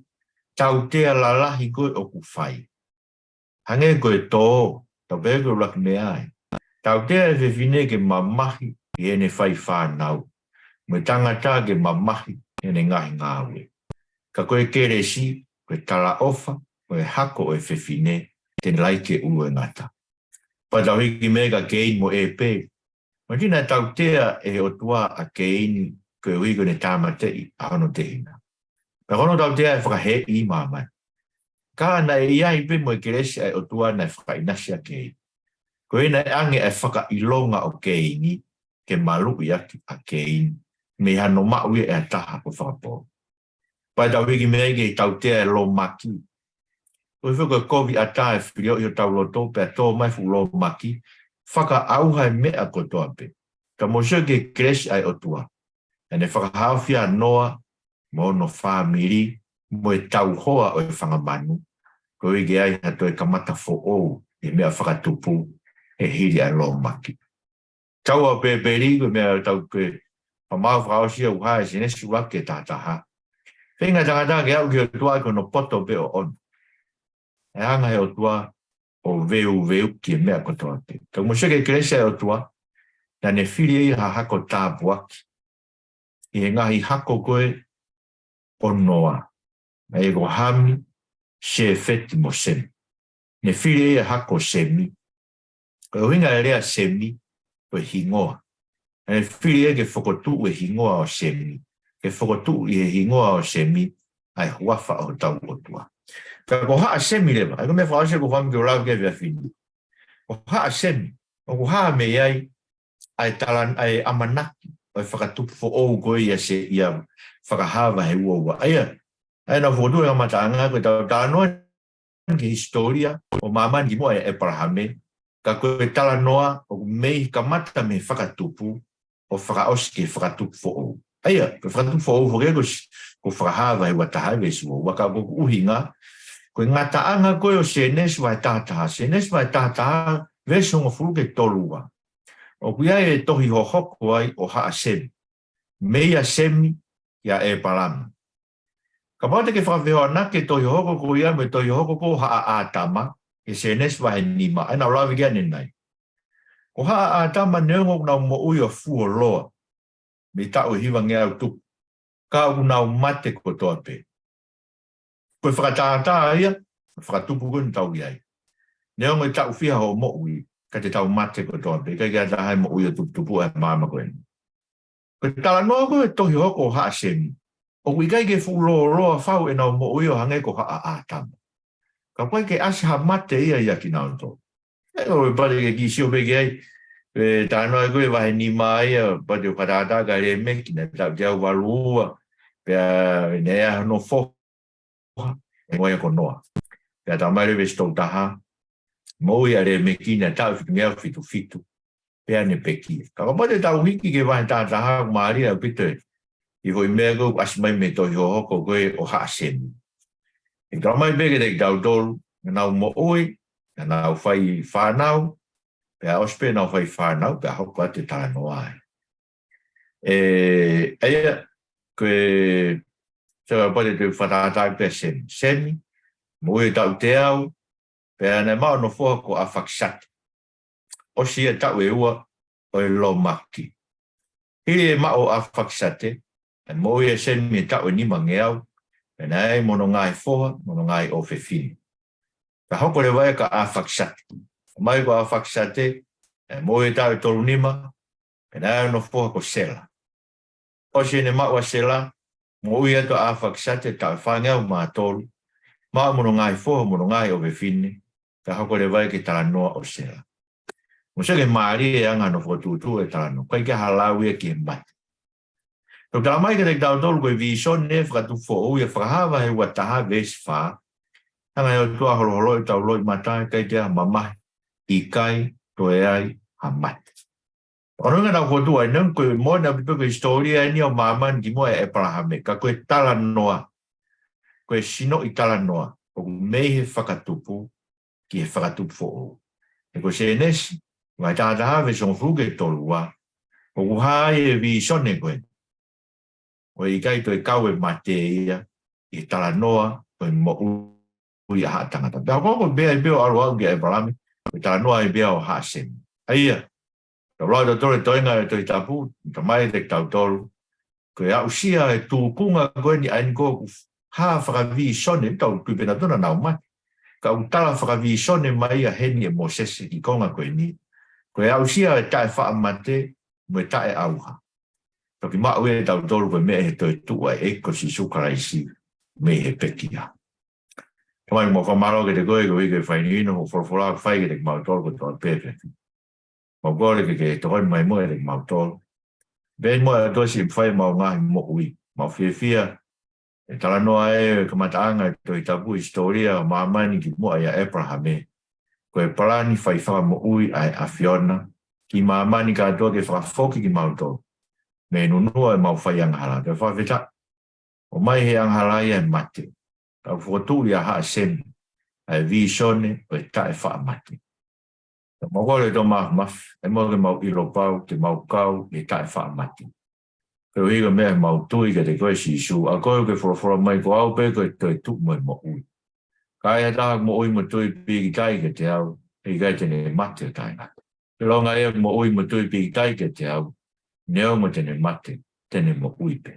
tautea lalahi ko ē ʻoku fai. Hangē ko e tō, tau pehē ko e ʻuluaki meʻa ia. Tautea e fefine ke mamahi ʻi heʻene fai fānau, mo e tangata ke mamahi ʻi heʻene ngaahi ngāue. Ka ko e kelesi, ko e talaʻofa ʻo e hako ʻo e fefine, te ne laiki e ʻulu ʻo e ngata. Pea tau hiki mei ai kia Keini mo ʻĒpeli. Manatuʻi naʻe tautea ʻe he ʻOtua ʻa Keini koeʻuhi ko ʻene tāmateʻi ʻa hono tehina. Pea ko hono tautea ʻe fakaheeʻi māmani. Ka naʻe ʻi ai pē mo e kelesi ʻa e ʻOtua naʻe fakaʻinasi ʻa Keini. Ko ia naʻe ʻange ʻa e fakaʻilonga ʻo Keini ke maluʻi ʻaki ʻa Keini mei hano maʻu ia ʻe ha taha ʻo fakapō. Pea tau hiki mei ai ki he tautea e lōmaki. Ko e fē ko e kovi ʻatā e filioʻi hotau loto pea tō mai fuʻu lōmaki, fakaʻauha e meʻa kotoa pē. Ka mou sio ki he kelesi ʻa e ʻOtua. Naʻa ne fakahaofi ʻa Noa mo hono fāmili mo e tauhoa ʻo e fanga manu. Koeʻuhi ke ʻi ai ha toe kamata foʻou ʻi he meʻa fakatupu ʻe hili ʻa e lōmaki. Tau ʻa Pēpeli, ko e meʻa tau ke pamau fakaʻosi ʻoku hā ʻia Sēnesi ʻuluaki ki he taha taha. Feinga e tangata ke aʻu ki he ʻOtua ko hono poto pē ʻoʻona. ʻE hanga ʻe he ʻOtua ʻo veuveuki e meʻa kotoa pē. Tau mou sio ki he kelesi ʻa e ʻOtua, naʻa ne fili ʻe ia ha hako tāpuaki ʻi he ngaahi hako ko ē ʻo Noa. Naʻe ko Hami, Sēfeti mo Semi. Ne fili ʻe ia e hako ʻo Semi. Ko e ʻuhinga e lea Semi, ko e hingoa. Naʻe fili ʻe ia ke fokotuʻu e hingoa ʻo Semi. Ke fokotuʻu ʻi he hingoa ʻo Semi ʻa e huafa ʻo hotau ʻOtua. Ka ko Haʻasemi leva, ʻa ia ko e meʻa fakaʻosi ʻoku ou fakaʻamu ke u lau ki ai he efiafi ni. Ko Haʻasemi, ʻoku hā mei ai ʻa e tala, ʻa e ʻamanaki ʻo e fakatupu foʻou ko ia ʻa Sē-, ʻia Fakahā vahe ua ua. ʻA ia, ʻa ia naʻa ku fokotuʻu he kamataʻanga, ko ʻetau talanoa ki he hisitōlia ʻo māmani kimuʻa ʻia ʻĒpalahame, ka ko e talanoa ʻoku mei kamata mei he fakatupu ʻo fakaʻosi ki he fakatupu foʻou. ʻA ia, ko e fakatupu foʻou foki ko s-, ko Fakahā vahe ua taha veesi ua ua, ka ko ʻeku ʻuhinga, ko e ngataʻanga ko ē ʻo Sēnesi vahe taha taha, Sēnesi vahe taha taha veesi hongofulu ki he tolu ua. ʻOku ʻi ai e tohi hohoko ai ʻo Haʻasemi. Mei a Semi kia ʻĒpalama. Kapau te ke fakafehoanaki e tohi hohoko ko ia mo e tohi hohoko ko Haʻa ʻĀtama, ʻi Sēnesi vahe nima, ʻa ia naʻa ku lave ki ai ʻanenai. Ko Haʻa ʻĀtama neongo ʻoku nau moʻui ʻo fuoloa mei he taʻu ʻe hivangeau tupu, ka ʻoku nau mate kotoa pē. Ko e fakatātā ia, ko e fakatupu ko eni ʻoku tau ʻi ai. Neongo e taʻu fiha hoʻo moʻui, ka te tau mate kotoa pē, ʻikai ke ʻi ai ha taha ʻe moʻui ʻo tuputupuʻa he māmani ko eni. Ko e talanoa ko ē he tohi hohoko ʻo Haʻasemi, ʻoku ʻikai ke fuʻu lōloa fau ʻenau moʻui ʻo hangē ko Haʻa ʻĀtama. Kapau ʻe ʻasi ha mate ia ʻia kinautolu. ʻE, ʻoku ou pehē ke ke sio pē ki ai, e talanoa ko ē vahe nima ia, pea te u fakatātā kia Lēmeki, naʻe taʻu teau valu ua, pea naʻe ʻi ai hono foha, ʻe ngoi ko Noa. Pea talamai leva he veesi tolu taha, moʻui ʻa Lēmeki naʻe taʻu fitungeau fitu fitu, pea ne pekia. Ka kapau te tau hiki ki he vahe taha taha, ʻoku mālie ʻaupito e, ʻi he foʻi meʻa ko ē ʻoku ʻasi mai mei he tohi hohoko ko ē ʻo Haʻasemi. ʻE talamai pē kiate kitautolu, naʻa nau moʻui, naʻa nau fai fānau, pea ʻosi pē ʻenau fai fānau, pea hoko atu e talanoa ai. ʻE, ʻa ia, ko e, so, kapau te u fakatātā pē Semi. Semi, moʻui e taʻu teau, pea naʻe maʻu hono foha ko ʻAfakisate. ʻOsi ia e taʻu ʻe ua ʻo e lōmaki. Hili e maʻu ʻo ʻAfakisate, naʻe moʻui ʻa Semi he taʻu ʻe nimangeau, pea naʻe ʻi ai mo hono ngaahi foha, mo hono ngaahi ʻofefine. Pea hoko leva ia kia ʻAfakisate. Mai ko ʻAfakisate, naʻe moʻui he taʻu ʻe tolu nima, pea naʻe ʻi ai hono foha ko Sela. ʻOsi ʻene maʻu ʻa Sela, moʻui atu ʻa ʻAfakisate taʻu ʻe fāngeau mā tolu, maʻu mo hono ngaahi foha, mo hono ngaahi ʻofefine, pea hoko leva ia ki he talanoa ʻo Sela. Mou sio ki he mālie e anga hono fokotuʻutuʻu e talanoa. ʻIkai ke ʻi ai ha lau ia ki he mate. Toki talamai kiate kitautolu ko e vīsone fakatupu foʻou ia, Fakahā vahe ua taha veesi fā. Hanga ʻe he ʻOtua ʻo holoholoʻi ʻetau loʻimata, ʻikai toe ai ha mamahi, ʻikai toe ai ha mate. ʻOku ʻuhinga ʻetau fokotuʻu ai, neongo ko e moʻoni ʻaupito ko e hisitōlia eni ʻo māmani kimuʻa ʻia ʻĒpalahame, ka ko e talanoa, ko e sinoʻi talanoa, ʻoku mei he fakatupu ki he fakatupu foʻou. He ko Sēnesi vahe taha taha veesi hongofulu ki he tolu ua, ʻoku hā ai e vīsone ko ē ʻo e ʻikai toe kau e mate ia ʻi he talanoa ʻo e moʻui ʻa haʻa tangata. Pea ko e meʻa ia pē ʻoku ʻalu atu ki ai ʻĒpalahame, ko e talanoa ia pē ʻo haʻa Semi. ʻA ia, tau lau ʻe tautolu e toenga ʻo e Tohi Tapu, talamai kiate kitautolu ko e aʻusia e tūkunga ko eni ʻa eni ʻoku hā fakavīsone, tau tui pē nautolu naʻa nau mate, ka ʻoku tala fakavīsone mai ia heni ʻe Mōsese ki he konga ko eni, ko e aʻusia e taʻefaʻamate mo e taʻeʻauha. Toki maʻu ʻe tautolu ko e meʻa ʻi he toetuʻu ʻa e ʻEiki ko Sīsū Kalaisi mei he pekia. Tamai, mau fakamālō kiate koe koeʻuhi ko e fai ni ʻo e folofola kuo fai kiate kimautolu kotoa pē. Mau kole ke ke tokoni mai muʻa kiate kimautolu. Pea muʻa ʻe ʻOtua, siʻi fai ʻemau ngaahi moʻui. Mau fiefia he talanoa ʻa e kamataʻanga ʻo e Tohi Tapu, hisitōlia ʻo māmani kimuʻa ʻia ʻĒpalahame. Ko e palani fai fakamoʻui ʻa e ʻAfiona ki māmani kātoa ke fakafoki kimautolu mei he nunuʻa ʻo ʻemau fai angahala. Pea fakafetaʻi, ʻomai he angahala ia e mate, kae fokotuʻu ʻia haʻa Semi ʻa e vīsone ʻo e taʻefaʻamate. Mau kole ʻOtua Māfimafi, ʻai muʻa ke mau ʻilo pau te mau kau ʻi he taʻefaʻamate. Koeʻuhi ko e meʻa ʻemau tui kiate koe Sīsū, ʻa koe ʻoku ke folofola mai ko au pē ko e toetuʻu mo e moʻui. Ka ai ha taha ʻoku moʻui mo tui pīkitai kiate au, ʻe ʻikai te ne mate ʻo taʻengata. Pea ʻilonga ia ʻoku moʻui mo tui pīkitai kiate au, neongo te ne mate, te ne moʻui pē.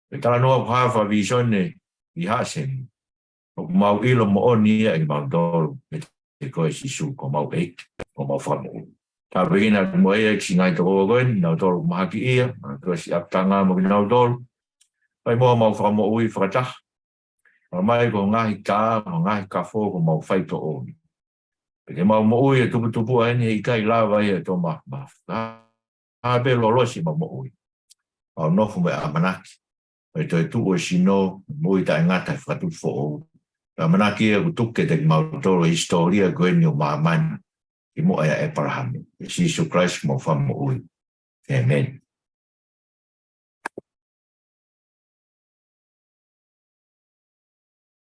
Ko e talanoa ʻoku hā fakavīsone ʻi haʻa Semi, ʻoku mau ʻilo moʻoni ia ʻe kimautolu, meiate koe Sīsū ko homau ʻEiki, ko homau Fakamoʻui. Tāpuekina atu muʻa ia ʻEiki siʻi ngaahi tokoua ko eni, nautolu ʻoku mahakiʻia, nautolu siʻi ʻapitanga mo kinautolu. Fai muʻa homau fakamoʻui fakataha. Talamai ko e ngaahi tā, ko e ngaahi kafo, ko homau faitoʻo. Pea ke mau moʻui ʻo tuputupuʻa eni he ʻikai lava ia ʻe ʻOtua Māfimafi. Hā pē lolosi ʻemau moʻui, mau nofo mo e ʻamanaki ʻo e toetuʻu ʻo e sino, moʻui taʻengata he fakatupu foʻou. Pea ʻamanaki ia kuo tuku kiate kimautolu e hisitōlia ko eni ʻo māmani kimuʻa ʻia ʻĒpalahame. ʻIa Sīsū Kalaisi ko homau Fakamoʻui. ʻĒmeni.